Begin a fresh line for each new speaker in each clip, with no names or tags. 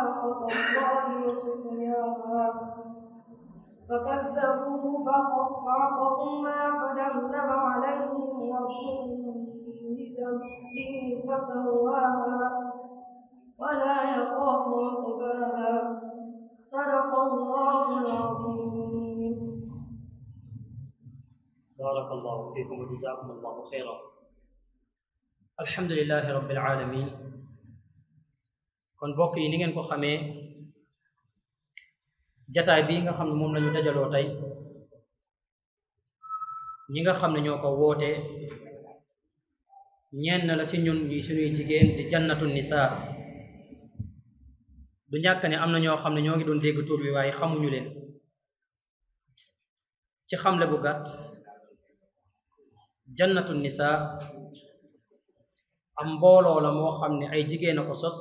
ناقة الله وسقياها فكذبوه فعقروها فدمدم عليهم ربهم بذنبهم فسواها ولا يخاف عقباها صدق الله العظيم.
بارك الله فيكم وجزاكم الله خيرا. alhamdulillahi rabbil alamin. kon bokk yi ni ngeen ko xamee jataay bii nga xam ne moom lañu dajaloo tey ñi nga xam ne ñoo ko woote ñenn la ci ñun ñi suñuy jigéen di jannatu nisaa. du ñàkk ne am na ñoo xam ne ñoo ngi doon dégg tur bi waaye xamuñu leen. ci xamle bu gàtt jannatu nisaa am mbooloo la moo xam ne ay jigéen a ko sos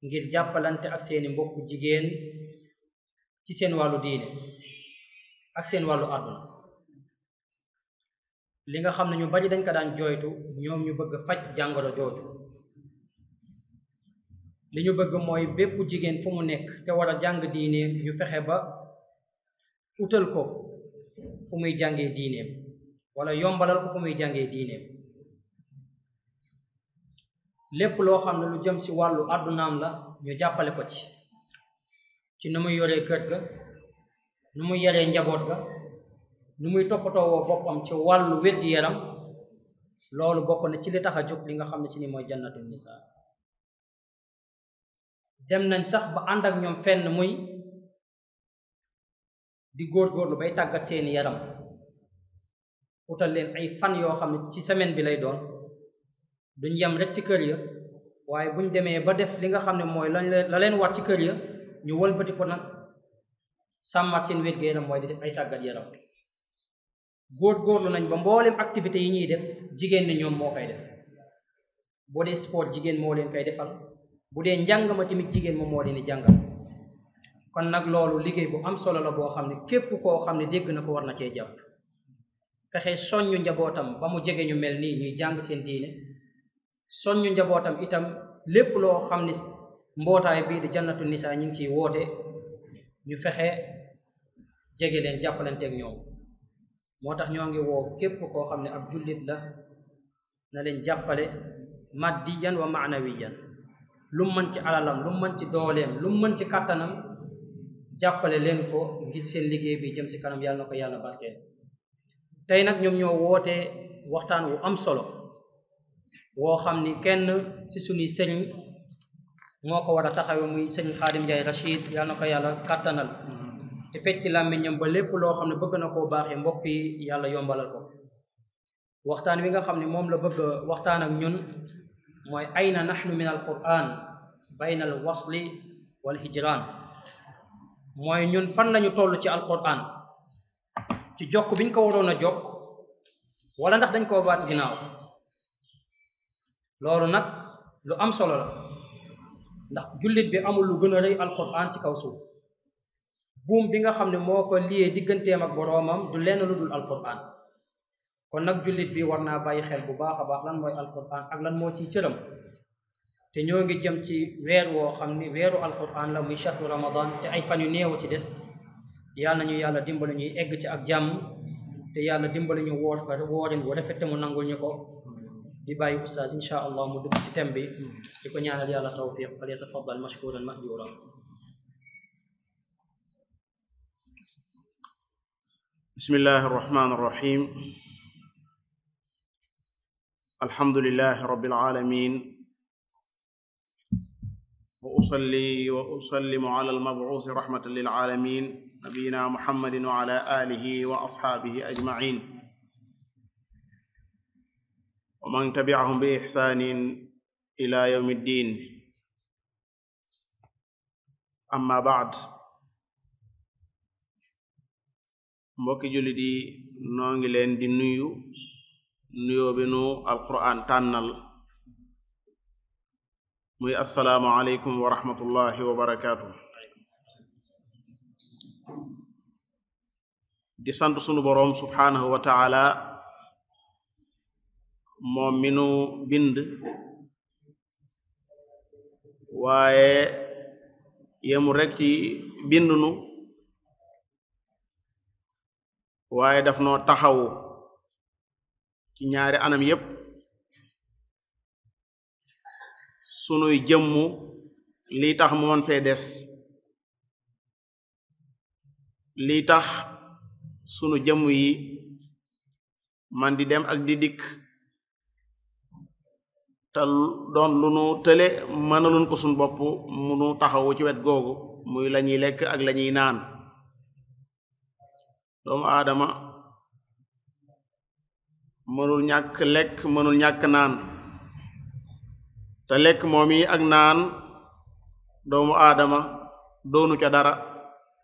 ngir jàppalante ak seeni mbokku jigéen ci seen wàllu diine ak seen wàllu àdduna. li nga xam ne ñu bari dañ ko daan jooytu ñoom ñu bëgg faj jàngoro jooju. li ñu bëgg mooy bépp jigéen fu mu nekk te war a jàng diineem ñu fexe ba utal ko fu muy jàngee diineem wala yombalal ko fu muy jàngee diineem. lépp loo xam ne lu jëm ci wàllu àddunaam la ñu jàppale ko ci nu muy yoree kër ga, nu muy yaree njaboot ga, nu muy toppatoowoo boppam ci wàllu wér-gi-yaram. loolu bokk na ci li tax a jóg li nga xam ne ci ni mooy jannatu nisaa. dem nañ sax ba ànd ak ñoom fenn muy di góorgóorlu bay tàggat seeni yaram, utal leen ay fan yoo xam ne ci semaine bi lay doon. duñ yem rek ci kër ya waaye buñ demee ba def li nga xam ne mooy la leen war ci kër ya ñu wëlbati ko nag sàmmat seen wér-gu-yaram mooy di def ay tàggat yaram. góorgóorlu nañ ba mboolem activité yi ñuy def jigéen ni ñoom moo koy def. boo dee sport jigéen moo leen koy defal, bu dee njàng ma tamit jigéen moom moo leen di jàngal. kon nag loolu liggéey bu am solo la boo xam ne képp koo xam ne dégg na ko war na cee jàpp. fexe soññu njabootam ba mu jege ñu mel nii ñuy jàng seen diine. soññu njabootam itam lépp loo xam ne mbootaay bii di jannatu nisaa ñu ngi ciy woote ñu fexe jege leen jàppalanteeg ñoom. moo tax ñoo ngi woo képp koo xam ne ab jullit la na leen jàppale maddiyan wa maanawiyan. lu mën ci alalam, lu mën ci dooleem, lu mën ci kàttanam jàppale leen ko ngir seen liggéey bi jëm ci kanam. yàlla na ko yàlla barkeel. tey nag ñoom ñoo woote waxtaan wu am solo woo xam ni kenn ci suñuy sëriñ moo ko war a taxawe muy sëriñ Xaadim Njaay Rachid. yàlla na ko yàlla kàttanal te fecc ci làmmiñam ba lépp loo xam ne bëgg na koo baaxee mbokk yi yàlla yombalal ko. waxtaan wi nga xam ne moom la bëgg waxtaan ak ñun mooy ayna nahnu min al quran bayna al wasli wal hijran. mooy ñun fan lañu toll ci al quran, ci jokk biñ ko waroon a jokk wala ndax dañ koo baat ginnaaw. loolu nag lu am solo la ndax jullit bi amul lu gën a rëy alquran ci kaw suuf. buum bi nga xam ne moo ko liyee digganteem ak boroomam du lenn lu dul alquran. kon nag jullit bi war naa bàyyi xel bu baax a baax lan mooy alquran ak lan moo ciy cëram. te ñoo ngi jëm ci weer woo xam ni weeru alquran la muy shahru ramadan te ay fan yu néew ci des. yàlla nañu yàlla dimbali ñuy egg ci ak jàmm te yàlla dimbali ñu woor ko woorin bu rafet te mu nangul ñu ko. di bàyyi ustaaz insha allah mu dugg ci thème bi di ko ñaanal yàlla tawfiq. fal yatafaddal mashkuran mahjura.
bismillahi arrahmani arrahim. alhamdulillahi rabbil alamin wa usalli wa usallimu ala almab'uuthi rahmatan lil alamin nabiyina muhammadin wa ala alihi wa ashaabihi ajma'in wa man tabi'ahum bi ihsanin ila yawmi ddin. amma ba'd. mbokki jullit yi noo ngi leen di nuyu nuyoo bi nu alquran tànnal muy assalaamu aleykum wa rahmatullahi wa barakaatu. di sant sunu boroom subhaanahu wa taala moom mi nu bind waaye yemu rek ci bindunu waaye daf noo taxawu ci ñaari anam yépp sunuy jëmmu lii tax mu mën fee des lii tax sunu jëmm yi man di dem ak di dikk te doon lu nu tële mënaluñ ko suñ bopp munu taxawu ci wet googu muy lañuy lekk ak lañuy naan doomu aadama mënul ñàkk lekk mënul ñàkk naan te lekk moom yi ak naan doomu aadama doonu ca dara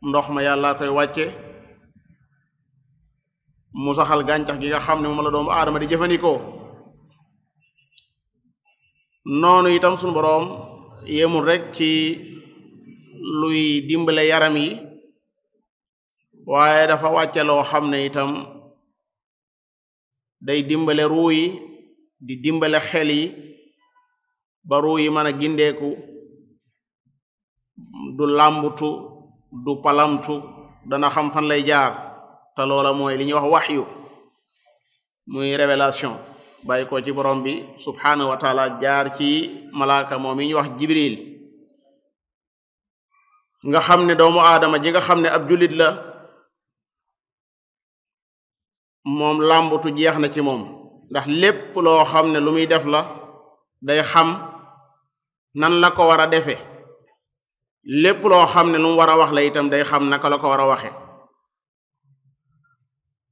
ndox ma yàlla koy wàcce mu saxal gàncax gi nga xam ne moom la doomu aadama di jëfandikoo noonu itam sunu boroom yemul rek ci luy dimbale yaram yi waaye dafa wàcce loo xam ne itam day dimbale ruu yi di dimbale xel yi ba ruu yi mën a gindeeku du làmbutu du palamtu dana xam fan lay jaar te loola mooy li ñuy wax waxyu muy révélation bàyyi ko ci borom bi subhanahu wa taala jaar ci malaaka moom yi ñuy wax jibril nga xam ne doomu aadama ji nga xam ne ab jullit la moom làmbutu jeex na ci moom ndax lépp loo xam ne lu muy def la day xam nan la ko war a defe lépp loo xam ne lu mu war a wax la itam day xam naka la ko war a waxe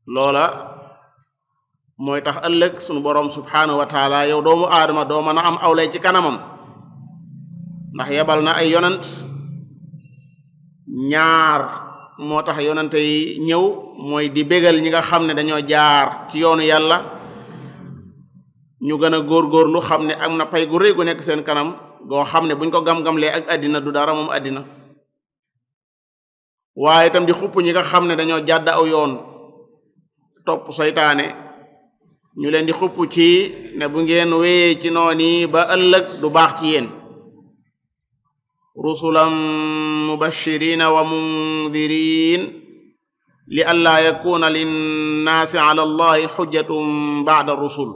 loola mooy tax ëllëg sunu boroom subhanahu wa taala yow doomu aadama doo mën a am awlay ci kanamam ndax yebal na ay yonent ñaar moo tax yonente yi ñëw mooy di bégal ñi nga xam ne dañoo jaar ci yoonu yàlla ñu gën a góorgóorlu xam ne am na pay gu rëy gu nekk seen kanam goo xam ne buñ ko gam-gamlee ak àddina du dara moom àddina waaye itam di xupp ñi nga xam ne dañoo jàdd aw yoon topp seytaane ñu leen di xupp ci ne bu ngeen wéyee ci nooni ba ëllëg du baax ci yéen rusulan mubashirina wa mundirin li allaa yakuna linnaasi ala allahi xujjatun ba'da rusul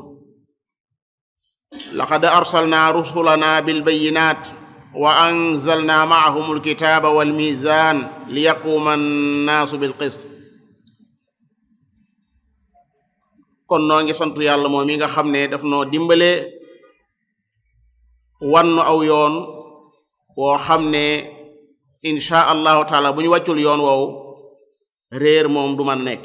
laqad arsalna rusulana bilbayinat wa anzalna ma'ahum alkitaba walmizan liyaquma annaasu bilqist kon noo ngi sant yàlla moom mi nga xam ne daf noo dimbale wannu aw yoon woo xam ne insha allahu taala bu ñu wàccul yoon woowu réer moom du man nekk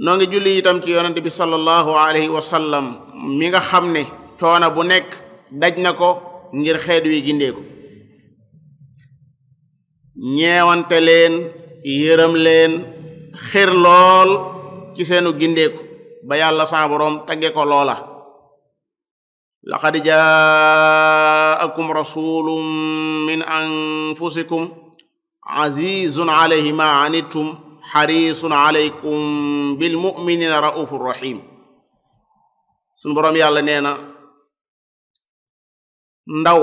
noo ngi julli itam ci yonente bi sallallahu alayhi wa sallam mi nga xam ne coona bu nekk daj na ko ngir xeet wi gindeeku ñeewante leen yërëm leen xir lool ci seenu gindeeku ba yàlla sa boroom tagge ko loola laqad jaakum rasulun min anfusikum azizun alayhi ma anittum xarisun alaykum bil muminina raufur rahim sunu boroom yàlla nee na ndaw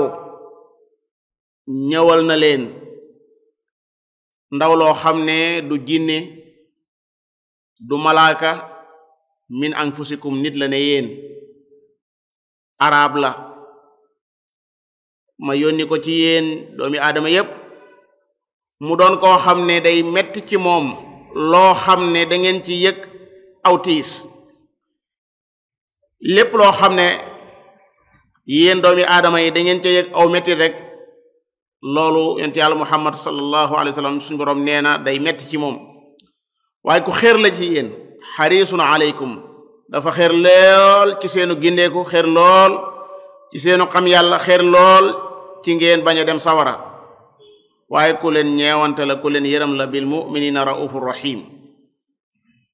ñëwal na leen ndaw loo xam ne du jinne du malaaka min anfusikum nit la ne yéen arab la ma yónni ko ci yéen doomi aadama yépp mu doon koo xam ne day metti ci moom loo xam ne da ngeen ci yëg aw tiis lépp loo xam ne yéen doomi aadama yi da ngeen ci yëg aw metti rek loolu yonent yàlla muhammad sallallahu alayhi wa sallam suñu boroom nee na day metti ci moom waaye ku xeer la ci yéen xarisun alaykum dafa xeer lool ci seenu gindeeku xeer lool ci seenu xam yàlla xeer lool ci ngeen bañ a dem sawara waaye ku leen ñeewante la ku leen yërëm la bil muminina raufur rahim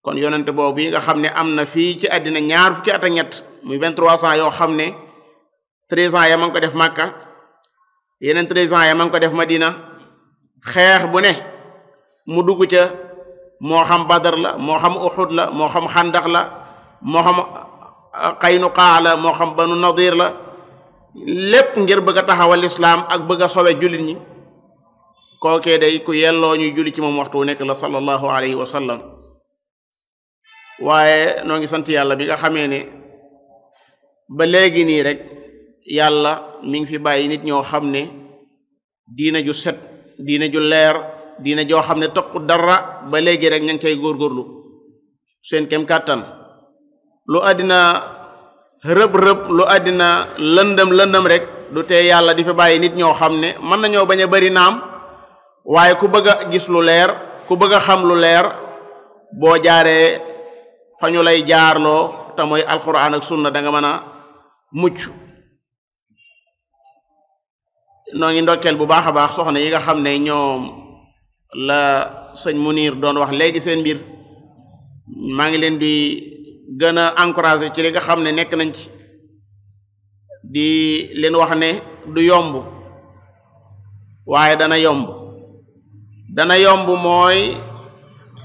kon yonente boobu bi nga xam ne am na fii ci àddina ñaar fukki at ak ñett muy 23 ans yoo xam ne 13 ans ya ma ngi ko def Makka yeneen 13 ans ya ma ngi ko def Madina xeex bu ne mu dugg ca moo xam Badar la moo xam Uhud la moo xam Xandax la moo xam Qaynuqaa la moo xam Banu Nadir la lépp ngir bëgg a taxawal lislaam ak bëgg a sowe jullit ñi kookee day ku yelloo ñuy julli ci moom waxtu nekk la sallallahu alayhi wa sallam. waaye noo ngi sant yàlla bi nga xamee ne ba léegi nii rek yàlla mi ngi fi bàyyi nit ñoo xam ne diina ju set diina ju leer diina joo xam ne toq dara ba léegi rek ña ngi cay góorgóorlu seen kem kàttan. lu àddina rëb-rëb lu àddina lëndëm rek du tee yàlla di fi bàyyi nit ñoo xam ne mën nañoo bañ a bari naam waaye ku bëgg a gis lu leer ku bëgg a xam lu leer boo jaaree fa ñu lay jaarloo te mooy alquran ak sunna da nga mën a mucc. noo ngi ndokkeel bu baax a baax soxna yi nga xam ne ñoom la sëñ Munir doon wax léegi seen mbir maa ngi leen di gën a encourager ci li nga xam ne nekk nañ ci di leen wax ne du yomb waaye dana yomb mooy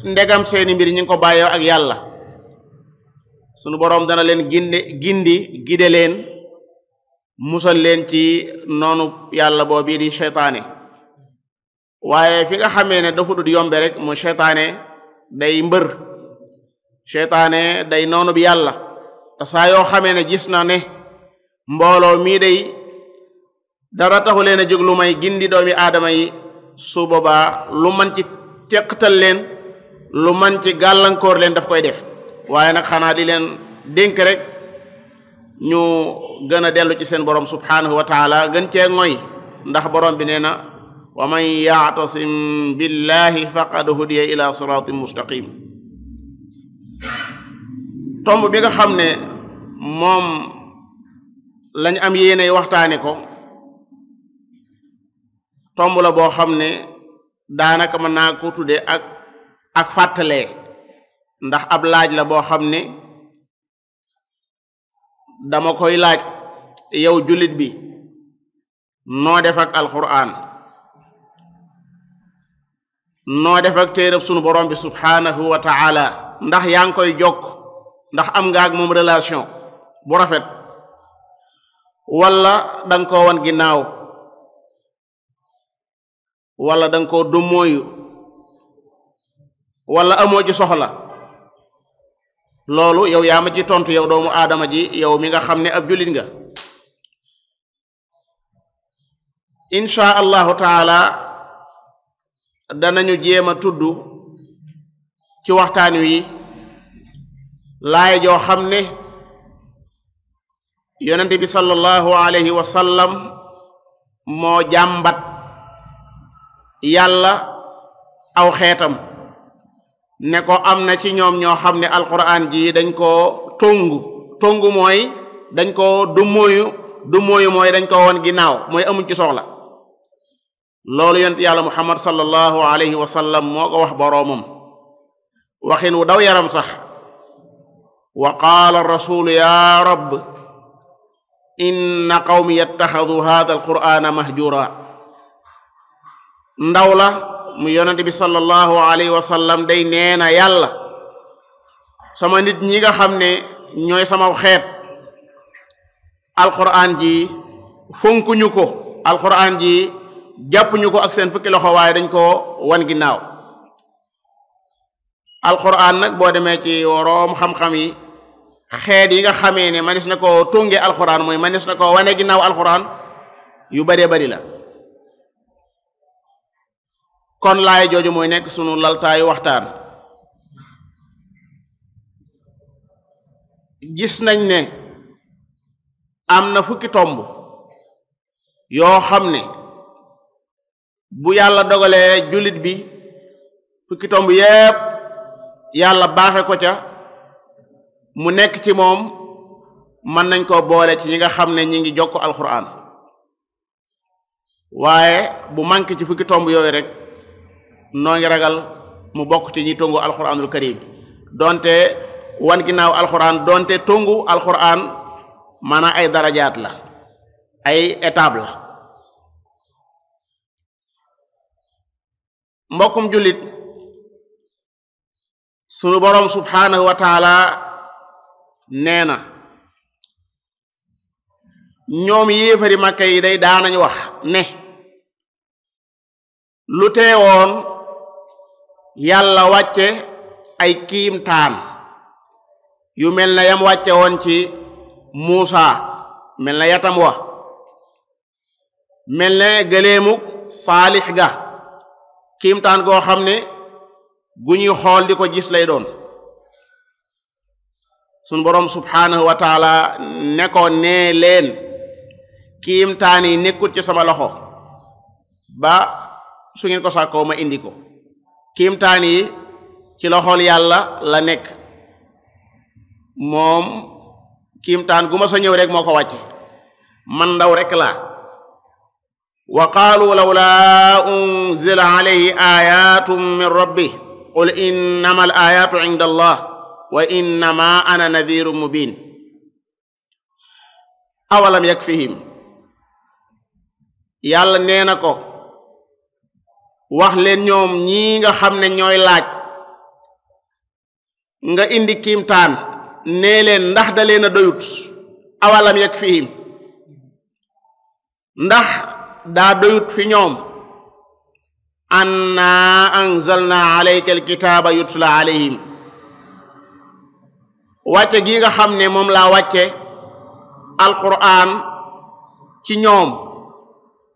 ndegam seeni mbir ñu ngi ko bàyyoo ak yàlla sunu boroom dana leen gide leen musal leen ci noonu yàlla boobu di seytaane. waaye fi nga xamee ne dafa dut yombe rek mu seytaane day mbër seytaane day noonu bi yàlla te saa yoo xamee ne gis na ne mbooloo mii day dara taxu leen a jóg lu may gindi doomi aadama yi su boobaa lu man ci teqtal leen lu man ci gàllankoor leen daf koy def. waaye nag xanaa di leen dénk rek ñu gën a dellu ci seen borom subhanahu wa taala gën cee ngoy ndax borom bi nee na wa man ya'tasim billahi faqad hudiya ila siratin mustaqim. tomb bi nga xam ne moom lañ am yéene waxtaane ko tomb la boo xam ne daanaka mën naa ko tudde ak fàttalee ndax ab laaj la boo xam ne dama koy laaj yow jullit bi noo def ak alquran noo def ak téereb sunu borom bi subhanahu wa ta'ala ndax yaa ngi koy jokk ndax am nga ak moom relation bu rafet wala danga koo wan ginnaaw wala danga koo dummóoyu wala amoo ci soxla loolu yow yaa ma ci tontu yow doomu aadama ji yow mi nga xam ne ab jullit nga. insha allahu taala danañu jéem a tudd ci waxtaan wi laay joo xam ne yonente bi sallallahu alayhi wa sallam moo jàmbat yàlla aw xeetam ne ko am na ci ñoom ñoo xam ne alquran ji dañ koo tongu mooy dañ koo dummóoyu mooy dañ koo won ginnaaw mooy amuñ ci soxla. loolu yonent yàlla muhammad sallallahu alayhi wa sallam moo ko wax boroomam waxin wu daw yaram sax wa qaala rasulu ya rabb inna qawmi yattaxadu hadha alqur'ana mahjura. ndaw la mu yonent bi sallallahu alayhi wa sallam day nee na yàlla sama nit ñi nga xam ne ñooy sama xeet alqur'an ji fonkuñu ko alqur'an ji jàppuñu ko ak seen fukki loxo waaye dañ ko wan ginnaaw. alquran nag boo demee ci woroom xam-xam yi xeet yi nga xamee ne manis na ko tónge alquran mooy manis na ko wane ginnaaw alquran yu baree bari la. kon laay jooju mooy nekk sunu laltaayu waxtaan. gis nañ ne am na fukki tomb yoo xam ne bu yàlla dogalee jullit bi fukki tomb yépp yàlla baaxe ko ca mu nekk ci moom mën nañ koo boole ci ñi nga xam ne ñi ngi jokk alquran waaye bu manqué ci fukki tomb yooyu rek noo ngi ragal mu bokk ci ñi tongu alquranul karim donte wan ginnaaw alquran donte tongu alquran maanaam ay darajaat la ay étape la. mbokkum jullit sunu boroom subhanahu wa taala nee na ñoom yéefari Makka yi day daanañ wax ne lu teewoon yàlla wàcce ay kiimtaan yu mel na yam wàcce woon ci Muusa mel na yatam wa mel ne gëleemuk Saalix ga kiimtaan goo xam ne gu ñuy xool di ko gis lay doon sun boroom subhaanahu wa taala ne ko nee leen kiimtaan yi nekkut ci sama loxo ba su ngeen ko sàkkoo ma indi ko kiimtaan yi ci loxol yàlla la nekk moom kiimtaan gu ma sa ñëw rek moo ko wàcce man ndaw rek laa wa qaalu lawla unzila alayhi ayatun min rabbih qul innama al ayatu inda allah wa innama ana nadhirun mubin awalam yakfihim yàlla nee na ko wax leen ñoom ñii nga xam ne ñooy laaj nga indi kiimtaan nee leen ndax da leen a doyut awalam yakfihim ndax daa doyut fi ñoom anna anzalna alayka alkitaaba yutla alayhim wàcce gi nga xam ne moom laa wàcce alquran ci ñoom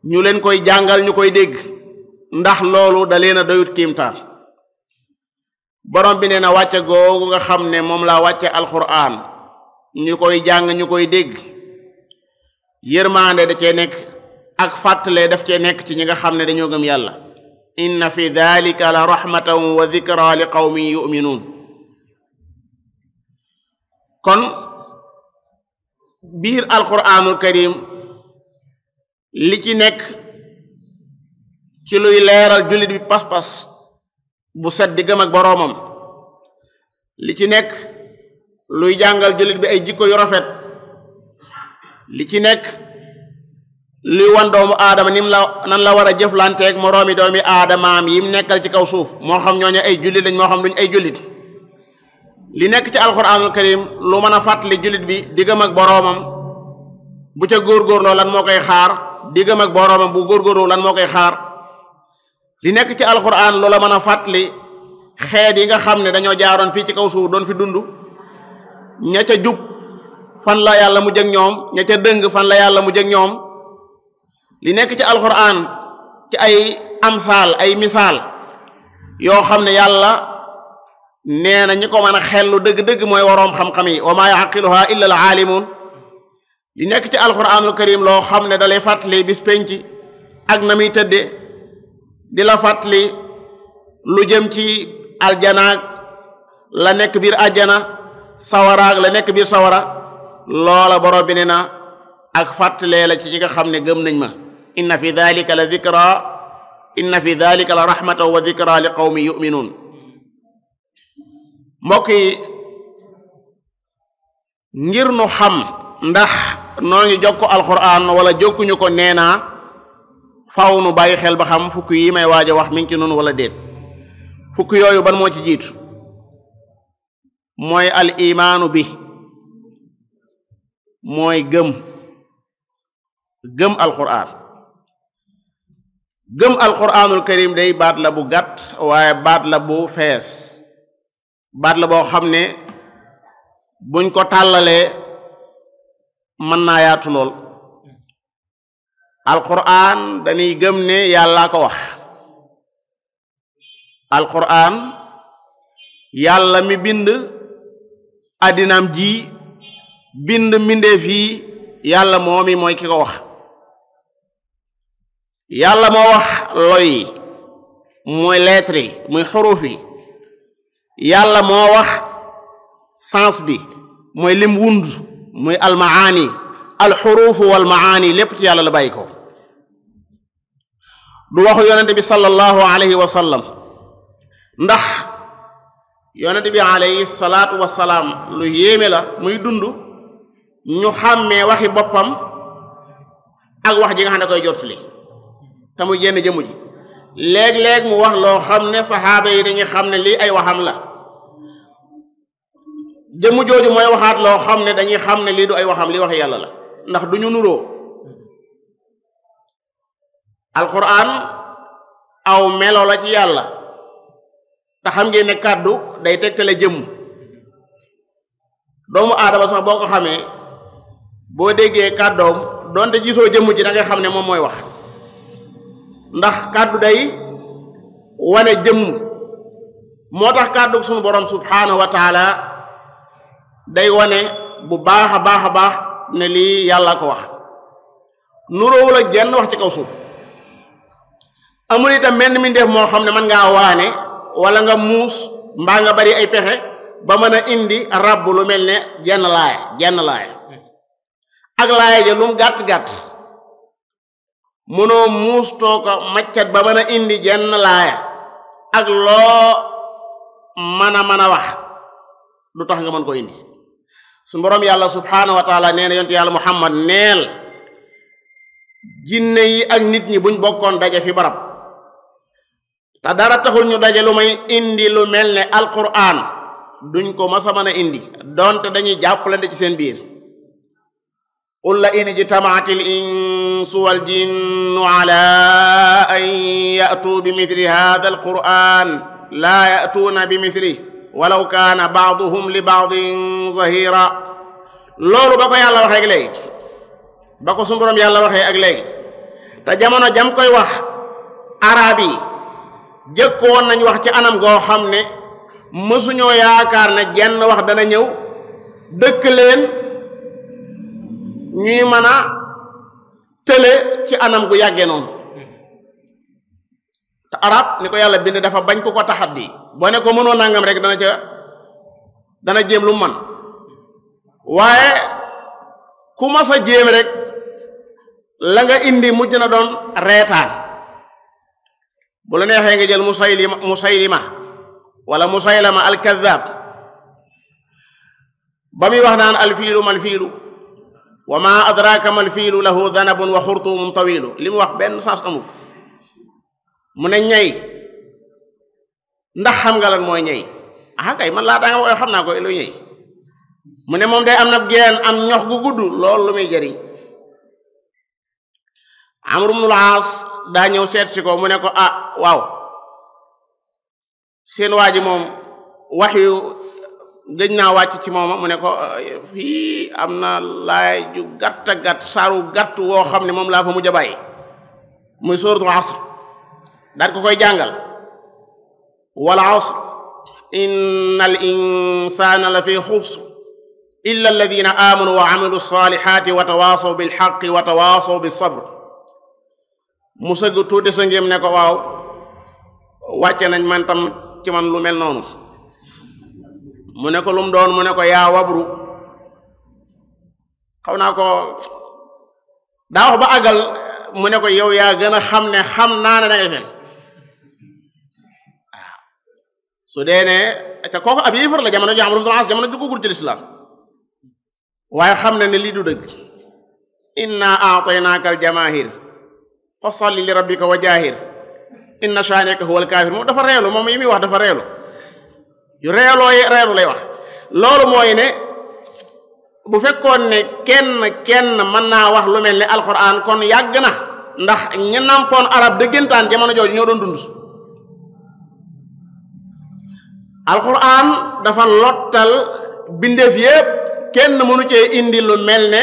ñu leen koy jàngal ñu koy dégg ndax loolu da leen a doyut kiimtaan borom bi nee na wàcce googu nga xam ne moom laa wàcce alquran ñu koy jàng ñu koy dégg yërmaande da cee nekk ak fàttale daf cee nekk ci ñi nga xam ne dañoo gëm yàlla inna fi dhalika la rahmatan wa dhikra li qawmin yu'minun kon biir alquranul karim li ci nekk ci luy leeral jullit bi pas-pas bu set diggam ak boroomam li ci nekk luy jàngal jullit bi ay jikko yu rafet li ci nekk luy wan doomu aadama nan la war a jëflanteeg moroomi doomi aadamaam yim nekkal ci kaw suuf moo xam ñooñu ay jullit lañ moo xam duñ ay jullit li nekk ci alquranul karim lu mën a fàttali jullit bi diggam ak boroomam bu ca góorgóorloo lan moo koy xaar diggam ak boroomam bu góorgóorloo lan moo koy xaar li nekk ci alquran loola mën a fàttali xeet yi nga xam ne dañoo jaaroon fii ci kaw suuf doon fi dund ña ca jub fan la yàlla mujj ak ñoom ña ca dëng fan la yàlla mujj ak ñoom li nekk ci alquran ci ay amsaal ay misaal yoo xam ne yàlla nee na ñi ko mën a xellu dëgg-dëgg mooy waroom xam-xam yi wa maa yaqiluha illa al aalimun li nekk ci alquranul karim loo xam ne dalay fàttali bis penc ak na muy tëdde di la fàttali lu jëm ci aljanaag la nekk biir àjjana sawaraag la nekk biir sawara loola borom bi ne na ak fàttalee la ci ñi nga xam ne gëm nañ ma inna fi dhalika la dhikra inna fi dhalika la rahmatan wa dhikra li qawmi yu'minun mbokk yi ngir nu xam ndax noo ngi jokko alquran wala jokkuñu ko nee naa faw nu bàyyi xel ba xam fukk yi may waaj a wax mi ngi ci noonu wala déet fukk yooyu ban moo ci jiitu mooy al imaanu bi mooy gëm alquran gëm alquranul karim day baat la bu gàtt waaye baat la bu fees baat la boo xam ne buñ ko tàllalee mën naa yaatu lool alquran dañuy gëm ne yàllaa ko wax alquran yàlla mi bind addinaam ji bind mbindeef yi yàlla moomi mooy ki ko wax yàlla moo wax loy mooy lettre yi muy xuruf yi yàlla moo wax sens bi mooy lim wund muy almaani alxurufu walmaani lépp ci yàlla la bàyyi ko du waxu yonente bi sallallahu alayhi wa sallam ndax yonente bi alayhi salaatu wa salaam lu yéeme la muy dund ñu xàmmee waxi boppam ak wax ji nga xam ne koy jotali te muy jenn jëmu ji léeg-léeg mu wax loo xam ne saxaaba yi dañuy xam ne lii ay waxam la jëmm jooju mooy waxaat loo xam ne dañuy xam ne lii du ay waxam lii wax yàlla la ndax duñu nuroo alquran aw melo la ci yàlla te xam ngeen ne kàddu day tegtale jëmm doomu aadama sax boo ko xamee boo déggee kàddoom doonte gisoo jëmm ji da ngay xam ne moom mooy wax ndax kàddu day wane jëmm moo tax kàddu suñu borom subhaanahu wa taala day wane bu baax a baax ne lii yàlla ko wax nuroowul ak jenn wax ci kaw suuf amul itam menn mi def moo xam ne mën ngaa waane wala nga muus mbaa nga bari ay pexe ba mën a indi rabb lu mel ne jenn laaya ak laaya ja lum gàtt-gàtt mënoo muus too ko maccat ba mën a indi jenn laaya ak loo mën a wax lu tax nga mën ko indi su borom yàlla subhaanahu wa taala nee na yonte yàlla muhammad neel jinne yi ak nit ñi buñ bokkoon daje fi barab te dara taxul ñu daje lu may indi lu mel ne alquran duñ ko masa mën a indi donte dañuy jàppalante ci seen biir qul la in ijtamaat al insu wal jinnu ala an ya'tu bi mithli hadha al quran la ya'tuuna bi mithlihi walaw kaana ba'duhum li ba'din zahira loolu ba ko yàlla waxee ak léegi ba ko sunu Boroom yàlla waxee ak léegi te jamono jam koy wax arab yi jëkkoon nañ wax ci anam goo xam ne mësuñoo yaakaar ne jenn wax dana ñëw dëkk leen ñuy mën a tële ci anam gu yàggee noonu te arab ni ko yàlla bind dafa bañ ko taxaddi boo ne ko mënoo nangam rek dana jéem lu man waaye ku mas a jéem rek la nga indi mujj na doon reetaan bu la neexee nga jël musaylima wala musaylama alkadab ba muy wax naan alfiilu malfiilu wa ma adraka malfiilu lahu danabun wa xurtumun tawilu li mu wax benn sens amul mu ne ñay ndax xam nga lan mooy ñey kay man laa daa nga mooy xam naa ko lu ñey mu ne moom day am na geen am ñox gu gudd loolu lu muy jëriñ Amru ibnul Aas daa ñëw seet si ko mu ne ko waaw seen waa ji moom wax yu gëj naa wàcc ci mooma mu ne ko fii am na laay ju gàtt saaru gàtt woo xam ne moom laa fa mujj a bàyyi muy suratul asr daal ko koy jàngal wal asr innal insana la fi xusr illa alladina amanu wa amilu salihati wa tawasaw bil haqqi wa tawasaw bis sabr mu sëgg tuuti sa ngéem ne ko waaw wàcce nañ man tam ci man lu mel noonu mu ne ko lum doon mu ne ko yaa wabru xaw naa ko daa wax ba àggal mu ne ko yow yaa gën a xam ne xam naa ne dangay fen waaw su dee ne te kooku ab yéefar la jamono ji Amru ibnul Aas jamono juggugul ci lislaam waaye xam ne ne lii du dëgg inna a'taynaaka al jamaahir fa salli li rabbika wa jaahir inna shaani'aka huwal kaafir moom dafa reelu moom yi muy wax dafa reelu yu reelu lay wax loolu mooy ne bu fekkoon ne kenn mën naa wax lu mel ne alquran kon yàgg na ndax ñi nampoon arab dëggantaan jamono jooju ñoo doon dund alquran dafa lottal bindeef yépp kenn mënu cee indi lu mel ne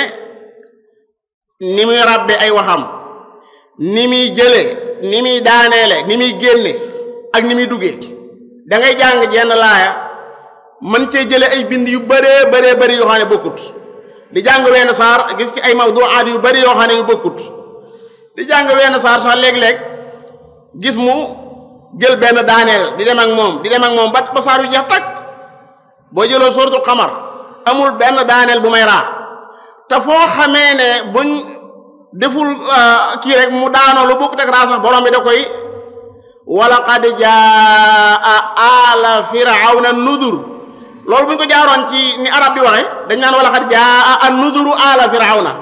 ni muy rabbe ay waxam ni muy jële ni muy daaneele ni muy génne ak ni muy duggee da ngay jàng jenn laaya mën cee jële ay bind yu bëree yoo xam ne bokkut di jàng wenn saar gis ci ay mawduaat yu bëri yoo xam ne yu bokkut di jàng wenn saar sax léeg-léeg gis mu jël benn daaneel di dem ak moom ba saar yu jeex tag boo jëloo suratul xamar amul benn daaneel bu may raa te foo xamee ne buñ deful kii rek mu daanoo lu bokkut ak raa sax borom bi da koy walaqad jaa ala firawna nudur loolu bu ñu ko jaaroon ci ni arab di waxe dañ naan walaqad jaa an nuduru ala firawna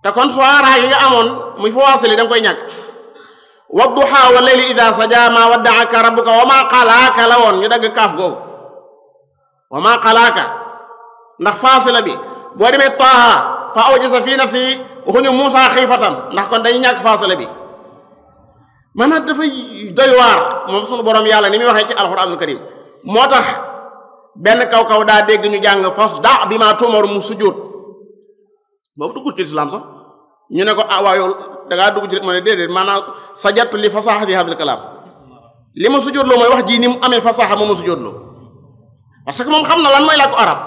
te kon soaraa yi nga amoon muy fawaasili da nga koy ñàkk wadduha wa layli ida saja ma waddaaka rabbuka wa ma qalaaka la woon ñu dagg kaaf googu wa ma qalaaka ndax faasila bi boo demee taaha fa awjasa fi nafsi waxuñu Muusa xiifatan ndax kon dañuy ñàkk faasale bi maanaam dafay doy waar moom sunu borom yàlla ni muy waxee ci alxuraanul karim moo tax benn kaw daa dégg ñu jàng fasda bi maa tuumaru mu sujjóot boobu duggul ci lislaam sax ñu ne ko waaw yow dangaa dugg ci rek ma ne déedéet maanaam sajadtu li fasaxati hadal kalaam li ma sujjóotloo mooy wax ji ni mu amee fasaxa moo ma sujjóotloo parce que moom xam na lan mooy làkku arab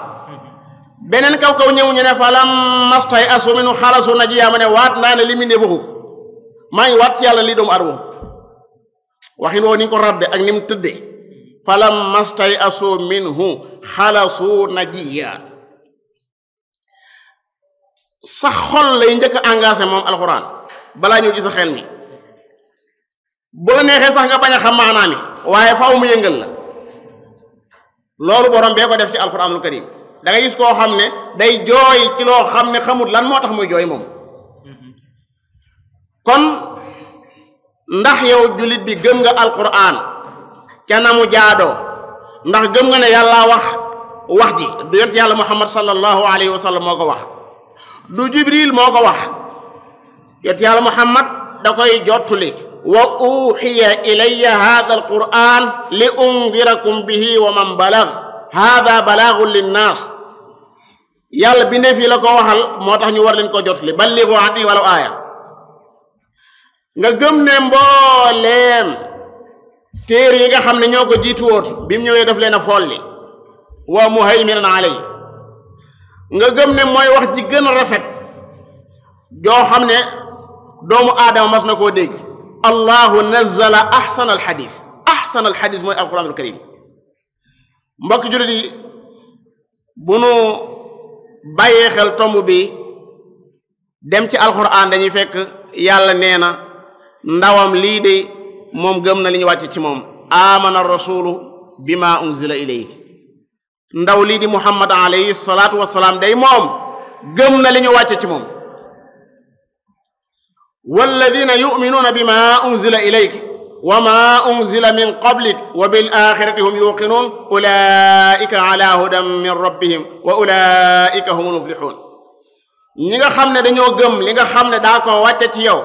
beneen kaw ñëw ñu ne fa lam mastay asu minu xalasu najiyaa ma ne waat naa ne li mu ne waxu maa ngi waat ci yàlla lii doomu aadama waxin woo ni ñu ko rabbe ak ni mu tëddee fa lam mastay asu minhu xalasu najiyaa sa xol lay njëkk a engagé moom alxuraan balaa ñëw ci sa xel mi bu la neexee sax nga bañ a xam maanaam mi waaye faaw mu yëngal la loolu borom bee ko def ci alxuraanul karim da nga gis koo xam ne day jooy ci loo xam ne xamut lan moo tax muy jooy moom kon ndax yow jullit bi gëm nga alquran ca na mu jaadoo ndax gëm nga ne yàlla wax ji du yonent yàlla muhammad sallallahu alayhi wa sallam moo ko wax du jibril moo ko wax yonent yàlla muhammad da koy jottuli wa uxiya ilayya hada alquran li undirakum bihi wa man balag hada balaagun linnaas yàlla bindee fii la ko waxal moo tax ñu war leen ko jottali ballighu anni walaw aaya nga gëm ne mbooleem téere yi nga xam ne ñoo ko jiitu woon bi mu ñëwee daf leen a folli wa muhayminan alay nga gëm ne mooy wax ji gën a rafet joo xam ne doomu aadama mas na koo dégg allahu nazzala ahsana alxadis mooy alquranul karim mbokk jullit yi bu nu bàyyee xel tomb bi dem ci alquran dañuy fekk yàlla nee na ndawam lii de moom gëm na li ñu wàcce ci moom amana rasulu bima unzila ilayhi ndaw lii di muhammad alayhi salaatu wassalaam day moom gëm na li ñu wàcce ci moom walladina yuminuuna bima unzila ilayk wa ma unzila min qablik wa bil axirati hum yuqinuun ulaika ala hudan min rabbihim wa ulaika humul muflixuun ñi nga xam ne dañoo gëm li nga xam ne daa ko wàcce ci yow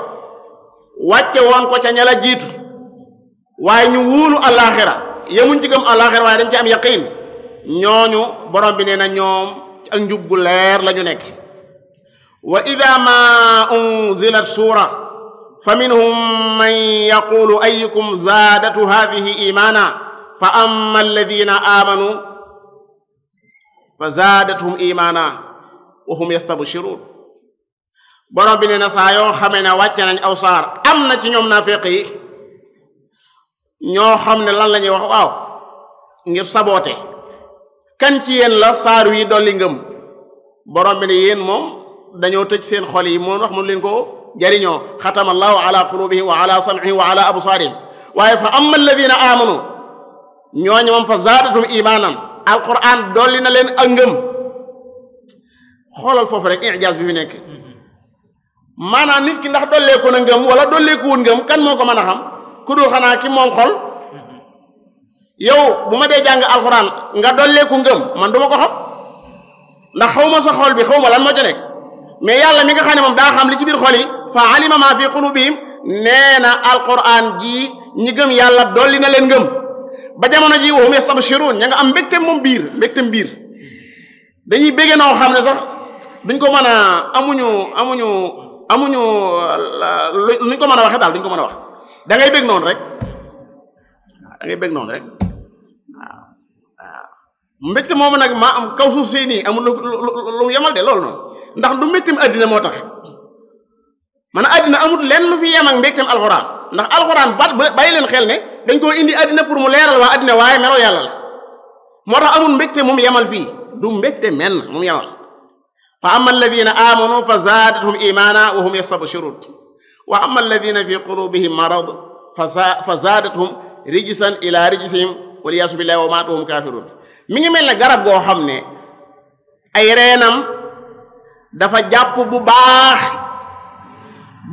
wàcce woon ko ca ña la jiitu waaye ñu wuulu alaxira yemuñ ci gëm alaxira waaye dañ ci am yaqin ñooñu borom bi nee na ñoom ak njub gu leer la ñu nekk wa ida ma unzilat suura fa minhum man yaqulu ayukum zaadatu hadihi imana fa amma alladina amanu fa zaadathum imana wa hum yastabshirun borom bi nee na saa yoo xamee ne wàcce nañ aw saar am na ci ñoom naafiq yi ñoo xam ne lan la ñuy wax waaw ngir saboote kan ci yéen la saar wi dolli ngëm borom bi ne yéen moom dañoo tëj seen xol yi moo wax mënu leen ko jariñoo xatama allahu ala qulubihim wa ala sam'ihim wa ala absaarihim waaye fa amma alladina amanu ñooñu moom fa zaadatum imanan alquran dolli na leen ak ngëm xoolal foofu rek ijaaz bi fi nekk maanaam nit ki ndax dolleeku na ngëm wala dolleekuwul ngëm kan moo ko mën a xam ku dul xanaa ki moom xol yow bu ma dee jàng alxuraan nga dolleeku ngëm man duma ko xam ndax xaw ma sa xol bi xaw ma lan moo ca nekk mais yàlla mi nga xam ne moom daa xam li ci biir xol yi fa alima ma fi qulubihim nee na alxuraan ji ñi gëm yàlla dolli na leen ngëm ba jamono ji wahum yastabshirun ña nga am mbégtem moom mbégtem biir dañuy bégge noo xam ne sax duñ ko mën a amuñu luñ ko mën a waxee daal duñ ko mën a wax da ngay bég noonu rek waaw mbégte moomu nag maa am kaw suuf see nii amul lu yemal de loolu noonu ndax du mbégtem addina moo tax man addina amul lenn lu fi yem ak mbégtem alxuraan ndax alxuraan bàyyi leen xel ne dañ koo indi addina pour mu leeral waa addina waaye meloo yàlla la moo tax amul mbégte moom yemal fii du mbégte menn moom yemal fa amma alladina amanu fa zaadathum imana wa hum yastabshirun wa amma alladina fi qulubihim marad fa zaadathum rijsan ila rijsihim waliyaasu billahi wa maatu hum kafirun mi ngi mel ne garab goo xam ne ay reenam dafa jàpp bu baax